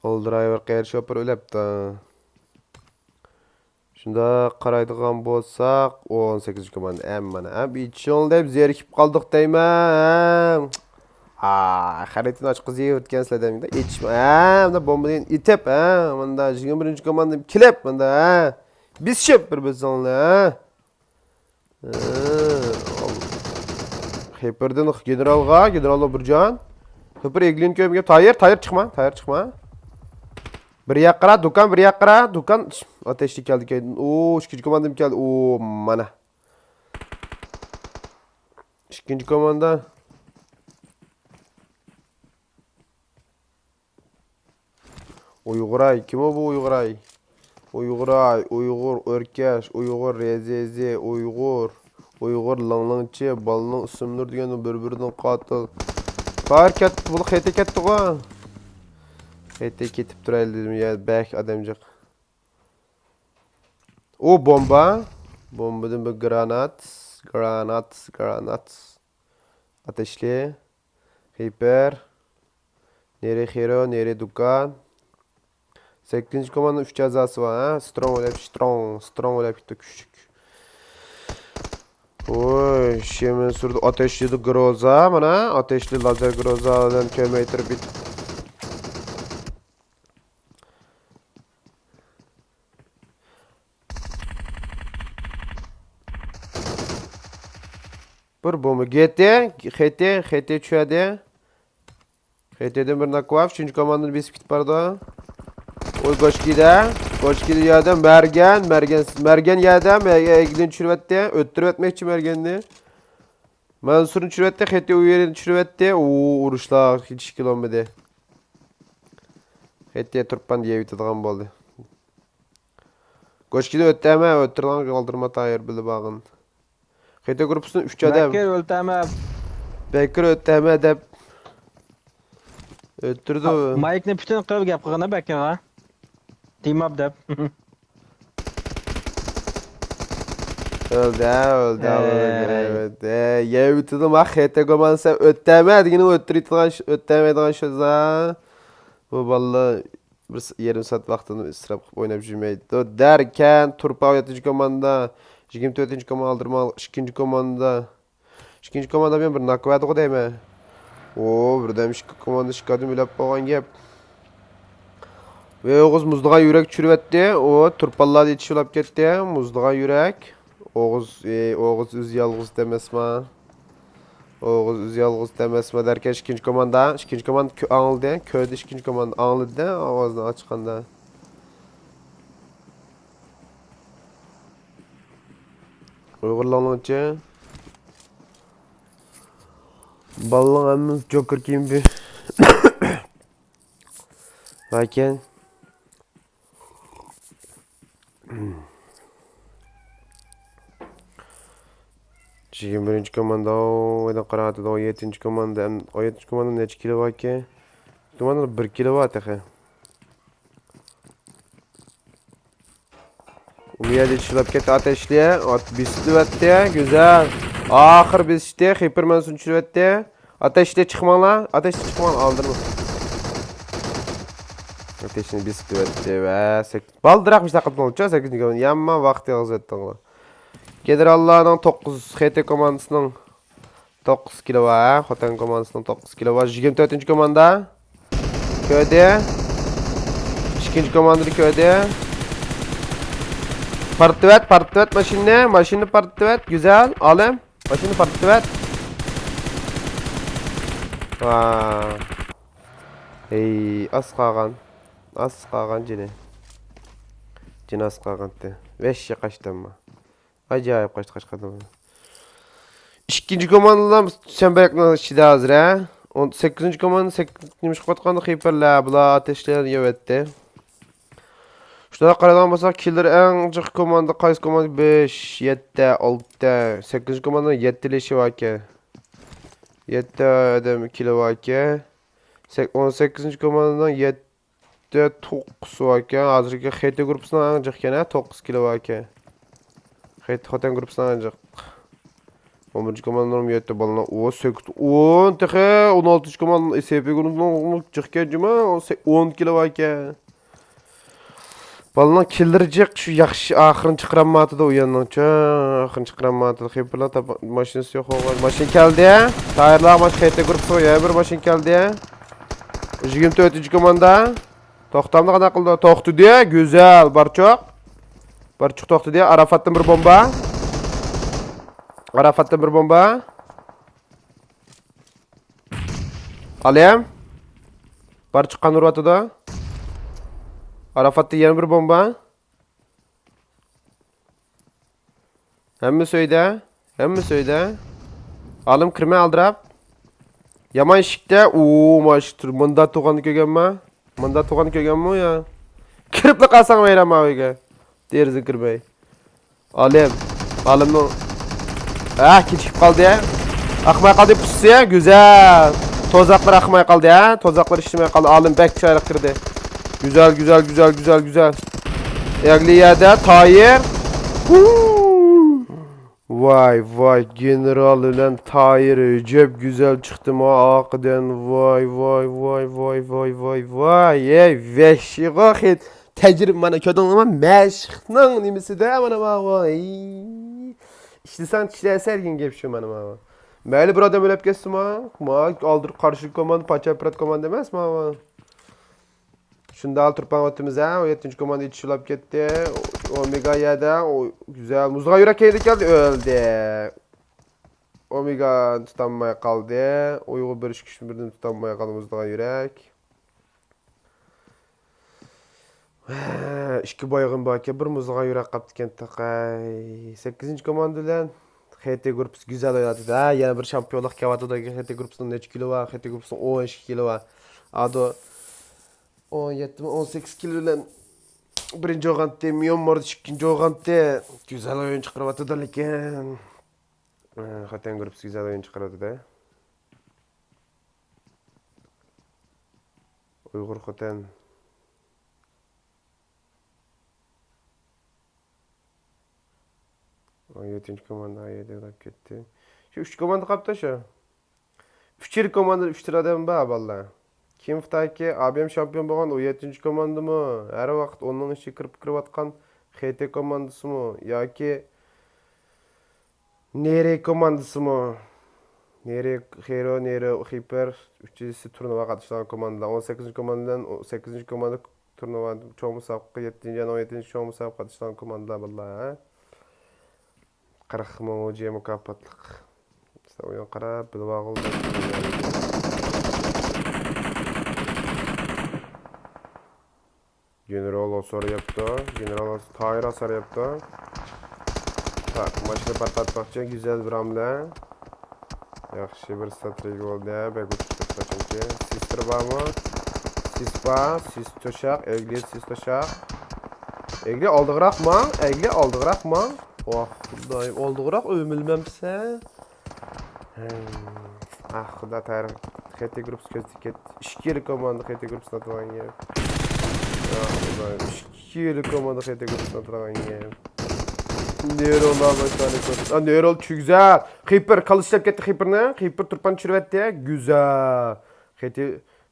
ئالدىراي، بىر قېرى شوپۇر ئۆلۈپتۇ. شۇنداق قارايدىغان بولساق، ئون سەككىزىنچى كوماندا. ھەم مانا، ھەم ئېچىشىڭ دەپ زېرىكىپ قالدۇق دەيمەن. ھە، خەرىتىنى ئاچقۇزۇپ ئۆتكەنسىلەر دەيمەن. ئېچىشما، ھە، مۇنداق بومبىنى ئېتىپ، ھە، مۇنداق يىگىرمە بىرىنچى كوماندام كېلىپ، مۇنداق، ھە، بېسىشىپ بىر بىرسىڭلار، ھە. ھە، خېپىردىن گېنېرالغا، گېنېرال ئوبۇرجان. خېپىر ئېگلىنى كۆرمىگەن. تايىر، تايىر، چىقما، تايىر، چىقما. بىر ياققا قارا، دۇكان، بىر ياققا قارا، دۇكان. ئاتەشلىك كەلدى كەينىدىن. ئو، ئىككىنچى كوماندام كەلدى. ئو، مانا. ئىككىنچى كوماندا. ئۇيغۇراي، كىم ئۇ بۇ ئۇيغۇراي؟ ئۇيغۇراي، ئۇيغۇر ئۆركەش، ئۇيغۇر رېزېزې، ئۇيغۇر، ئۇيغۇر لىڭلىڭچى، بالىنىڭ ئىسىملىرى دېگەن بىر-بىرىدىن قاتىل. بار كەتتى، بۇ خېتى كەتتىغۇ. خېتى كېتىپ تۇرايلى دېدىم يا، بەك ئادەم جىق. ئۇ بومبا. بومبىدىن بىر گرانات، گرانات، گرانات. ئاتەشلى. خېپەر. نېرى خېرو، نېرى دۇكان. سەككىزىنچى كوماندا ئۈچ ئەزاسى بار، ھە؟ سترونگ ئويناپ، سترونگ، سترونگ ئويناپ كېتىپتۇ، كۈچلۈك. ۋوي، شېمىن سۈرىدۇ، ئاتەشلىدى گروزا، مانا، ئاتەشلى لازېر گروزا بىلەن كۆمەيتىرىپ كېتىپ. بىر بومبا. گېتى، خېتى، خېتى چۈشەدى. خېتىدىن بىر ناكۋاف، ئۈچىنچى كوماندىنى بېسىپ كېتىپ بارىدۇ. ئوي، گوشكىدە، گوشكىدە يەردە مەرگەن، مەرگەن، مەرگەن يەردە، مەرگەن ئەگدىن چۈشۈرۈۋەتتى. ئۆتتۈرۈۋەتمەكچى مەرگەننى. مەنسۇرنى چۈشۈرۈۋەتتى، خېتى ئۇ يەرنى چۈشۈرۈۋەتتى. ئۇ ئۇرۇشلار ھېچ كېلەلمىدى. خېتى تۇرپان يەۋېتىدىغان بولدى. گوشكىدە ئۆتتى ھەمە، ئۆتتۈرىدىغان قالدۇرما تايىر بىلىپ ئالغىن. خېتى گۇرۇپپىسىدىن ئۈچ ئادەم. بەكىر ئۆلتەمە. بەكىر ئۆلتەمە دەپ ئۆتتۈردى. مايكنى پۈتۈن قىلىپ گەپ قىلغىنا بەكىرغا. تىماپ دەپ. ئۆلدى، ئۆلدى، ئۆلدى، ئەي. ئۆلدى. يەۋېتىدۇ ما خېتى گومانسا ئۆتەمە دېگىنى ئۆتتۈرۈۋېتىدىغان، ئۆتەمەيدىغان شۇ. بۇ بالىلار بىر س-، يېرىم سائەت ۋاقتىنى ئىسراپ قىلىپ ئويناپ يۈرمەيدۇ. دەركەن، تۇرپان يەتتىنچى كوماندا، يىگىرمە تۆتىنچى كوماندا، ئالدىرىما ئىككىنچى كوماندا. ئىككىنچى كوماندا بىلەن بىر ناكۋەتىغۇ دەيمەن. ئۇ، بىردەم ئىككى كوماندا ئىككى ئادەم ئۆلۈپ بولغان گەپ. ۋە ئوغۇز مۇزلىغان يۈرەك چۈشۈرۈۋەتتى. ئۇ، تۇرپانلاردا يېتىشىۋالاپ كەتتى. مۇزلىغان يۈرەك. ئوغۇز، ئى، ئوغۇز ئۆزى يالغۇز ئەمەسما؟ ئوغۇز ئۆزى يالغۇز ئەمەسما دەركەش ئىككىنچى كوماندا. ئىككىنچى كوماندا كۆ-، ئاڭلىدى. كۆردى ئىككىنچى كوماندا. ئاڭلىدى ئاۋازنى ئاچقاندا. ئۇيغۇرلارنىڭچە. بالىنىڭ ھەممىسى جوكېر كىيىم باركەن. يىگىرمە بىرىنچى كوماندا، ئويدىن قاراۋاتىدۇ، ئون يەتتىنچى كوماندا، ئەم، ئون يەتتىنچى كوماندا نەچچە كىلو باركەن؟ كوماندا بىر كىلو بار تېخى. ئۇ يەردە چىلاپ كەتتى، ئاتەشلى. ئات بېسىۋەتتى، گۈزەل. ئاخىر بېسىشتى، خېپىر مەنسۇنى چۈشۈرۈۋەتتى. ئاتەشلى چىقماڭلار، ئاتەشلى چىقماڭلار، ئالدىرىما. ئاتەشنى بېسىۋەتتى ۋە سەك-، بالدىراق مۇشۇنداق قىلىپ بولغۇچە، سەككىزىنچى كوماندا. يامان ۋاقىت يالغۇز ئۆتتۈڭلار. گېنېراللارنىڭ توققۇز، خېتى كوماندىسىنىڭ توققۇز كىلو بار، ھە؟ خوتەن كوماندىسىنىڭ توققۇز كىلو بار. يىگىرمە تۆتىنچى كوماندا. كۆردى. ئىككىنچى كوماندىنى كۆردى. پارتلىتىۋەت، پارتلىتىۋەت ماشىنىنى، ماشىنىنى پارتلىتىۋەت. گۈزەل، ئالىم. ماشىنىنى پارتلىتىۋەت. ۋا. ھەي، ئاز قالغان. ئاز قالغان جېنى. جېنى ئاز قالغانتى. ۋەھشىي قاچتى ئەمما. ئاجايىپ قاچتى، قاچ قالدى. ئىككىنچى كوماندىلار چەمبىرەكنىڭ ئىچىدە ھازىر، ھە؟ ئون سەككىزىنچى كوماندا سەك-، نېمە ئىش قىلىۋاتقاندا خېيپەرلەر، بۇلار ئاتەشلەرنى يەۋەتتى. شۇنداق قارايدىغان بولساق، كىللېر ئەڭ جىق كوماندا قايسى كوماندا؟ بەش، يەتتە، ئالتە، سەككىزىنچى كوماندىنىڭ يەتتىلىشى باركەن. يەتتە ئادەم كىللېر باركەن. سەك-، ئون سەككىزىنچى كوماندىنىڭ يەتتە، توققۇز باركەن. ھازىرقى خېتى گۇرۇپپىسىنىڭ ئەڭ جىق ئىكەن، ھە؟ توققۇز كىللېر باركەن. خېتى خوتەن گۇرۇپپىسىنىڭ ئەڭ جىق. ئون بىرىنچى كوماندا نورم يەتتە بالىنىڭ. ئۇ سەككىز، ئون تېخى، ئون ئالتىنچى كوماندا ئېس ئېي پى گۇرۇپپىسىنىڭ جىق ئىكەن جۇما، ئون سەك-، ئون كىللېر باركەن. بالىنىڭ كىللېرى جىق، شۇ ياخشى ئاخىرىنى چىقىرالمايۋاتىدۇ ئۇ يەرنىڭچۇ، ئاخىرىنى چىقىرالمايۋاتىدۇ. خېيپەرلەر تاپا-، ماشىنىسى يوق بولغان. ماشىنا كەلدى. تايىرلار ماش-، خېتى گۇرۇپپىسىغا يەنە بىر ماشىنا كەلدى. يىگىرمە تۆتىنچى كوماندا. توختامنى قانداق قىلدى؟ توختىدى. گۈزەل. بارچۇق. بارچۇق توختىدى. ئاراپاتتىن بىر بومبا. ئاراپاتتىن بىر بومبا. ئالىم. بارچۇق قان ئۇرۇۋاتىدۇ. ئاراپاتتا يەنە بىر بومبا. ھەممىسى ئۆيدە. ھەممىسى ئۆيدە. ئالىم كىرمەي ئالدىراپ. يامان ئىشىكتە. ئۇ، ماش-، مۇندا تۇغاننى كۆرگەنما؟ مۇندا تۇغاننى كۆرگەنمۇ يا؟ كىرىپلا قالساڭ ۋەيران ماۋۇ ئۆيگە. دېرىزىگە كىرمەي. ئالىم. ئالىمنىڭ، ھە، كېچىكىپ قالدى. ئاقماي قالدى پۇسسى. گۈزەل. توزاقلار ئاقماي قالدى، ھە؟ توزاقلار ئىشلىمەي قالدى. ئالىم بەك چىرايلىق كىردى. گۈزەل، گۈزەل، گۈزەل، گۈزەل، گۈزەل. ئەگلى يەردە تايىر. ۋاي، ۋاي، گېنېرال بىلەن تايىر ئەجەب گۈزەل چىقتىمۇ ئارقىدىن. ۋاي، ۋاي، ۋاي، ۋاي، ۋاي، ۋاي، ۋاي. ئەي، ۋەھشىيغا خېت-، تەجرىبە، مانا كۆردۈڭلارمۇ؟ مەشىقنىڭ نېمىسىدە، مانا ماۋۇ. ئەي، ئىشلىسەڭ چىشلەرسەن دېگەن گەپ شۇ، مانا ماۋۇ. مەيلى، بىر ئادەم ئۆلۈپ كەتسىمۇ، ما ئالدىر قارشى كوماندا، پاچا پىرات كوماندا ئەمەس، ماۋۇ. شۇنداق تۇرپان ئوتىمىز، ھە، ئون يەتتىنچى كوماندا ئېتىشىپ كەتتى. ئومېگا يەردە، ئۇ، گۈزەل. مۇزلىغان يۈرەك كەينىدە كەلدى، ئۆلدى. ئومېگا تۇتالماي قالدى. ئۇيغۇر بىر ئىككى ئۈچ بىردىن تۇتالماي قالدى مۇزلىغان يۈرەك. ھە، ئىككى بايغىن باركەن، بىر مۇزلىغان يۈرەك قاپتىكەن تېخى. سەككىزىنچى كوماندا بىلەن خېتى گۇرۇپپىسى گۈزەل ئويناۋاتىدۇ. ھە، يەنە بىر شامپىيونلۇق كېلىۋاتىدۇ. خېتى گۇرۇپپىسىنىڭ نەچچە كىلو بار؟ خېتى گۇرۇپپىسىنىڭ ئون ئىككى كىلو بار. ئادو ئون يەتتىمۇ، ئون سەككىز كىلو بىلەن بىرىنچى بولغانتى، ميانماردا ئىككىنچى بولغانتى. گۈزەل ئويۇن چىقىرىۋاتىدۇ لېكىن. ئە، خوتەن گۇرۇپپىسى گۈزەل ئويۇن چىقىرىۋاتىدۇ. ئۇيغۇر خوتەن. ئون يەتتىنچى كوماندا يېتىلىپ كەتتى. شۇ ئۈچ كوماندا قاپتۇ شۇ. ئۈچەر كوماندىدا ئۈچ ئادەم بار، بالىلار. كىم خىتايكى ئابىيەم شامپىيون بولغان ئون يەتتىنچى كوماندىمۇ؟ ھەر ۋاقىت ئوننىڭ ئىچىگە كىرىپ، كىرىۋاتقان خېتى كوماندىسىمۇ؟ ياكى نېرى كوماندىسىمۇ؟ نېرى، خېرو، نېرى، خىپېر، ئۈچىنچىسى تۇرنىۋا قاتنىشىدىغان كوماندىلار. ئون سەككىزىنچى كوماندا بىلەن ئون سەككىزىنچى كوماندا تۇرنىۋا چوڭ مۇسابىقە، يەتتىنچى يەنە ئون يەتتىنچى چوڭ مۇسابىقە قاتنىشىدىغان كوماندىلار بالىلار، ھە؟ قىرىق مىڭ ئۇجى مۇكاپاتلىق. سىلەر ئويۇن قاراپ بىلىۋالغىلى. گېنېرال ھاسار يەپتۇ. گېنېرال ھاسار، تايىر ھاسار يەپتۇ. تا-، ماشىنا پارتلاتماقچى، گۈزەل بىر ھەملە. ياخشى، بىر ستراتېگىيە بولدى. بەك ئۇتۇق چىقتى چۈنكى. سىستېر بارمۇ؟ سىس بار، سىس توشاق، ئەگلى سىس توشاق. ئەگلى ئالدىغىراق ماڭ، ئەگلى ئالدىغىراق ماڭ. ۋاھ، خۇدايىم، ئالدىغىراق ئۆمىلىمەمسە. ھەي. ئاھ، خۇدا تەرىپ. خېتى گۇرۇپپىسى كۆزدە كەتتى. ئىككىلا كوماندا خېتى گۇرۇپپىسىنى ئاتىغان گەپ. يا خۇدايىم، ئىككىلا كوماندا خېتى گۇرۇپپىسىنى ئاتىغان گەپ. نېرولار باشلانى كۆردۈم. ئا، نېرول چۈگزەل. خېپىر، كالىسى ئىشلەپ كەتتى خېپىرنى. خېپىر تۇرپان چۈشۈرۈۋەتتى. گۈزەل. خېتى،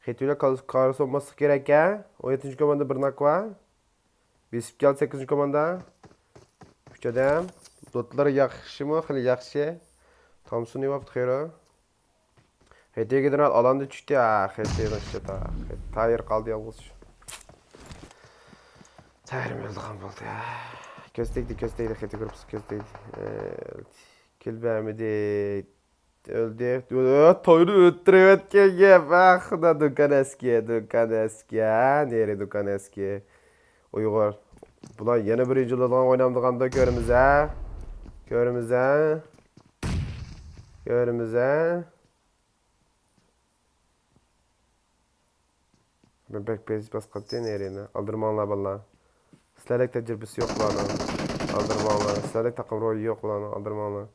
خېتى بىلەن كالىسى، كالىسى بولماسلىق كېرەك ھە. ئون يەتتىنچى كوماندا بىر ناك بار. بېسىپ كەلدى سەككىزىنچى كوماندا. ئۈچ ئادەم. لوتلىرى ياخشىمۇ؟ خېلى ياخشى. تامسون يەۋاپتۇ خېرى. خېتى گېنېرال ئالاندا چۈشتى. ھا، خېتى نەشتە تا. تايىر قالدى يالغۇز. تايىرمۇ ئۆلىدىغان بولدى. ھا. كۆز تەگدى، كۆز تەگدى، خېتى گۇرۇپپىسى كۆز تەگدى. ئە، كىل بەرمىدى. ئۆلدى. ئۆ، تايىرنى ئۆلتۈرۈۋەتكەن گەپ. ئاھ، خۇدا، دۇكان ئەسكى، دۇكان ئەسكى. ھا، نېرى دۇكان ئەسكى. ئۇيغۇر. بۇلار يەنە بىرىنچى بولىدىغان ئوينامدىغاندا كۆرىمىز، ھە؟ كۆرىمىز، ھە؟ كۆرىمىز، ھە؟ بەك پەس باسقانتى نېرىنى. ئالدىرىماڭلار، بالىلار. سىلەردەك تەجرىبىسى يوق بۇلارنىڭ. ئالدىرىماڭلار. سىلەردەك تاقىم روھى يوق بۇلارنىڭ. ئالدىرىماڭلار.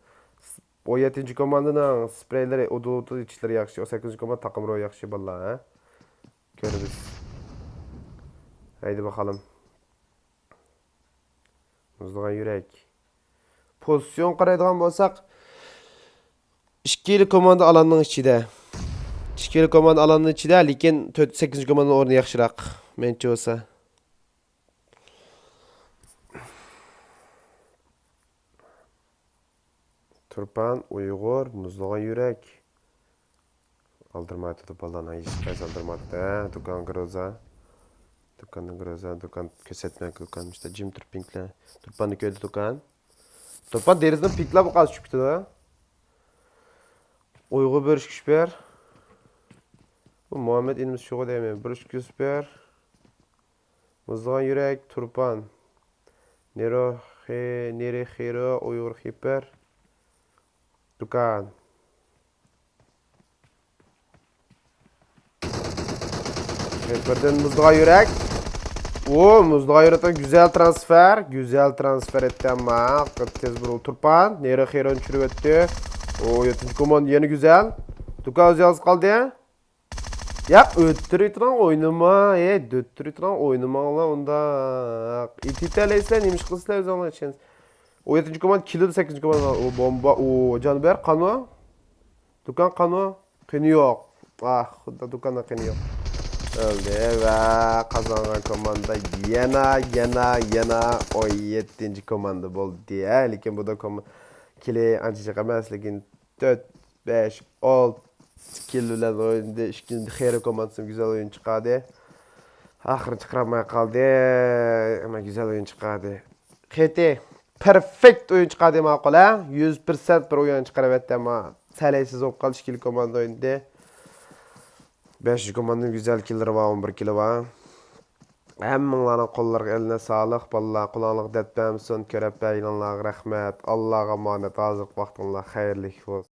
ئون يەتتىنچى كوماندىنىڭ سپرېيلىرى ئۇدۇل-ئۇدۇل ئېتىشلىرى ياخشى. ئون سەككىزىنچى كوماندا تاقىم روھى ياخشى، بالىلار، ھە؟ كۆرىمىز. ھەيدە باقالىم. مۇزلىغان يۈرەك. پوزىتسىيون قارايدىغان بولساق، ئىككىلا كوماندا ئالاننىڭ ئىچىدە. ئىككىلا كوماندا ئالاننىڭ ئىچىدە، لېكىن تۆت، سەككىزىنچى كوماندىنىڭ ئورنى ياخشىراق. مەنچە بولسا. تۇرپان، ئۇيغۇر، مۇزلىغان يۈرەك. ئالدىرىمايتىدۇ بالىلارنىڭ ھېچقايسى ئالدىرىمايتىدۇ، ھە؟ دۇكان گروزا. دۇكاننى گروزا، دۇكان كۆرسەتمە، دۇكان ئىشتا جىم تۇرۇپ پىڭكلە. تۇرپاننى كۆردى دۇكان. تۇرپان دېرىزىدىن پىڭكلاپ قالسا چۈشۈپ كېتىدۇ. ئۇيغۇر بىر ئىككى سۈپەر. بۇ مۇھەممەد ئىنىمىز شۇغۇ دەيمەن. بىر ئىككى سۈپەر. مۇزلىغان يۈرەك، تۇرپان. نېرو خې-، نېرى خېرو، ئۇيغۇر خىپەر. دۇكان. بىردىن مۇزلىغان يۈرەك. ئۇ مۇزلىغان يۈرەكتىن گۈزەل ترانسفېر. گۈزەل ترانسفېر ئەتتى ئەمما. تېز بۇرۇل تۇرپان. نېرى خېرونى چۈشۈرۈۋەتتى. ئۇ يەتتىنچى كوماندا يەنە گۈزەل. دۇكان ئۆزى يالغۇز قالدى. ياق، ئۆتتۈرۈۋېتىڭ ئوينىما. ئەي، ئۆتتۈرۈۋېتىڭ ئوينىماڭلار ئۇنداق. ئېتىتەلەيسىلەر، نېمە ئىش قىلىسىلەر ئۆزۈڭلار ئىچىڭىز. ئۇ يەتتىنچى كوماندا كېلىدۇ، سەككىزىنچى كوماندا. ئۇ بومبا، ئۇ جانىبەر، قانۇ؟ دۇكان قانۇ؟ قېنى يوق. ئاھ، خۇدا، دۇكاندا قېنى يوق. ئۆلدى ۋە قازانغان كوماندا يەنە، يەنە، يەنە ئون يەتتىنچى كوماندا بولدى. ھە، لېكىن بۇدا كوم-، كىلى ئانچە جىق ئەمەس، لېكىن تۆت، بەش، ئالتە كىل بىلەن ئوينىدى. ئىككىنچى خېرى كوماندىسىمۇ گۈزەل ئويۇن چىقاردى. ئاخىرى چىقىرالماي قالدى. ئەمما گۈزەل ئويۇن چىقاردى. خېتى پېرفېكت ئويۇن چىقاردى، ماقۇل، ھە؟ يۈز پىرسەنت بىر ئويۇن چىقىرىۋەتتى، ئەمما تەلەيسىز بولۇپ قالدى. ئىككىلا كوماندا ئوينىدى. بەشىنچى كوماندىمۇ گۈزەل كىللىرى بار، ئون بىر كىلى بار. ھەممىڭلارنىڭ قوللىرىغا، ئېلىنە ساغلىق، بالىلار. قولۇڭلارغا دەرد بەرمىسۇن، كۆرەپ بەرگىنىڭلارغا رەھمەت. ئاللاغا ئامانەت، ھازىرقى ۋاقتىڭلار خەيرلىك بولسۇن.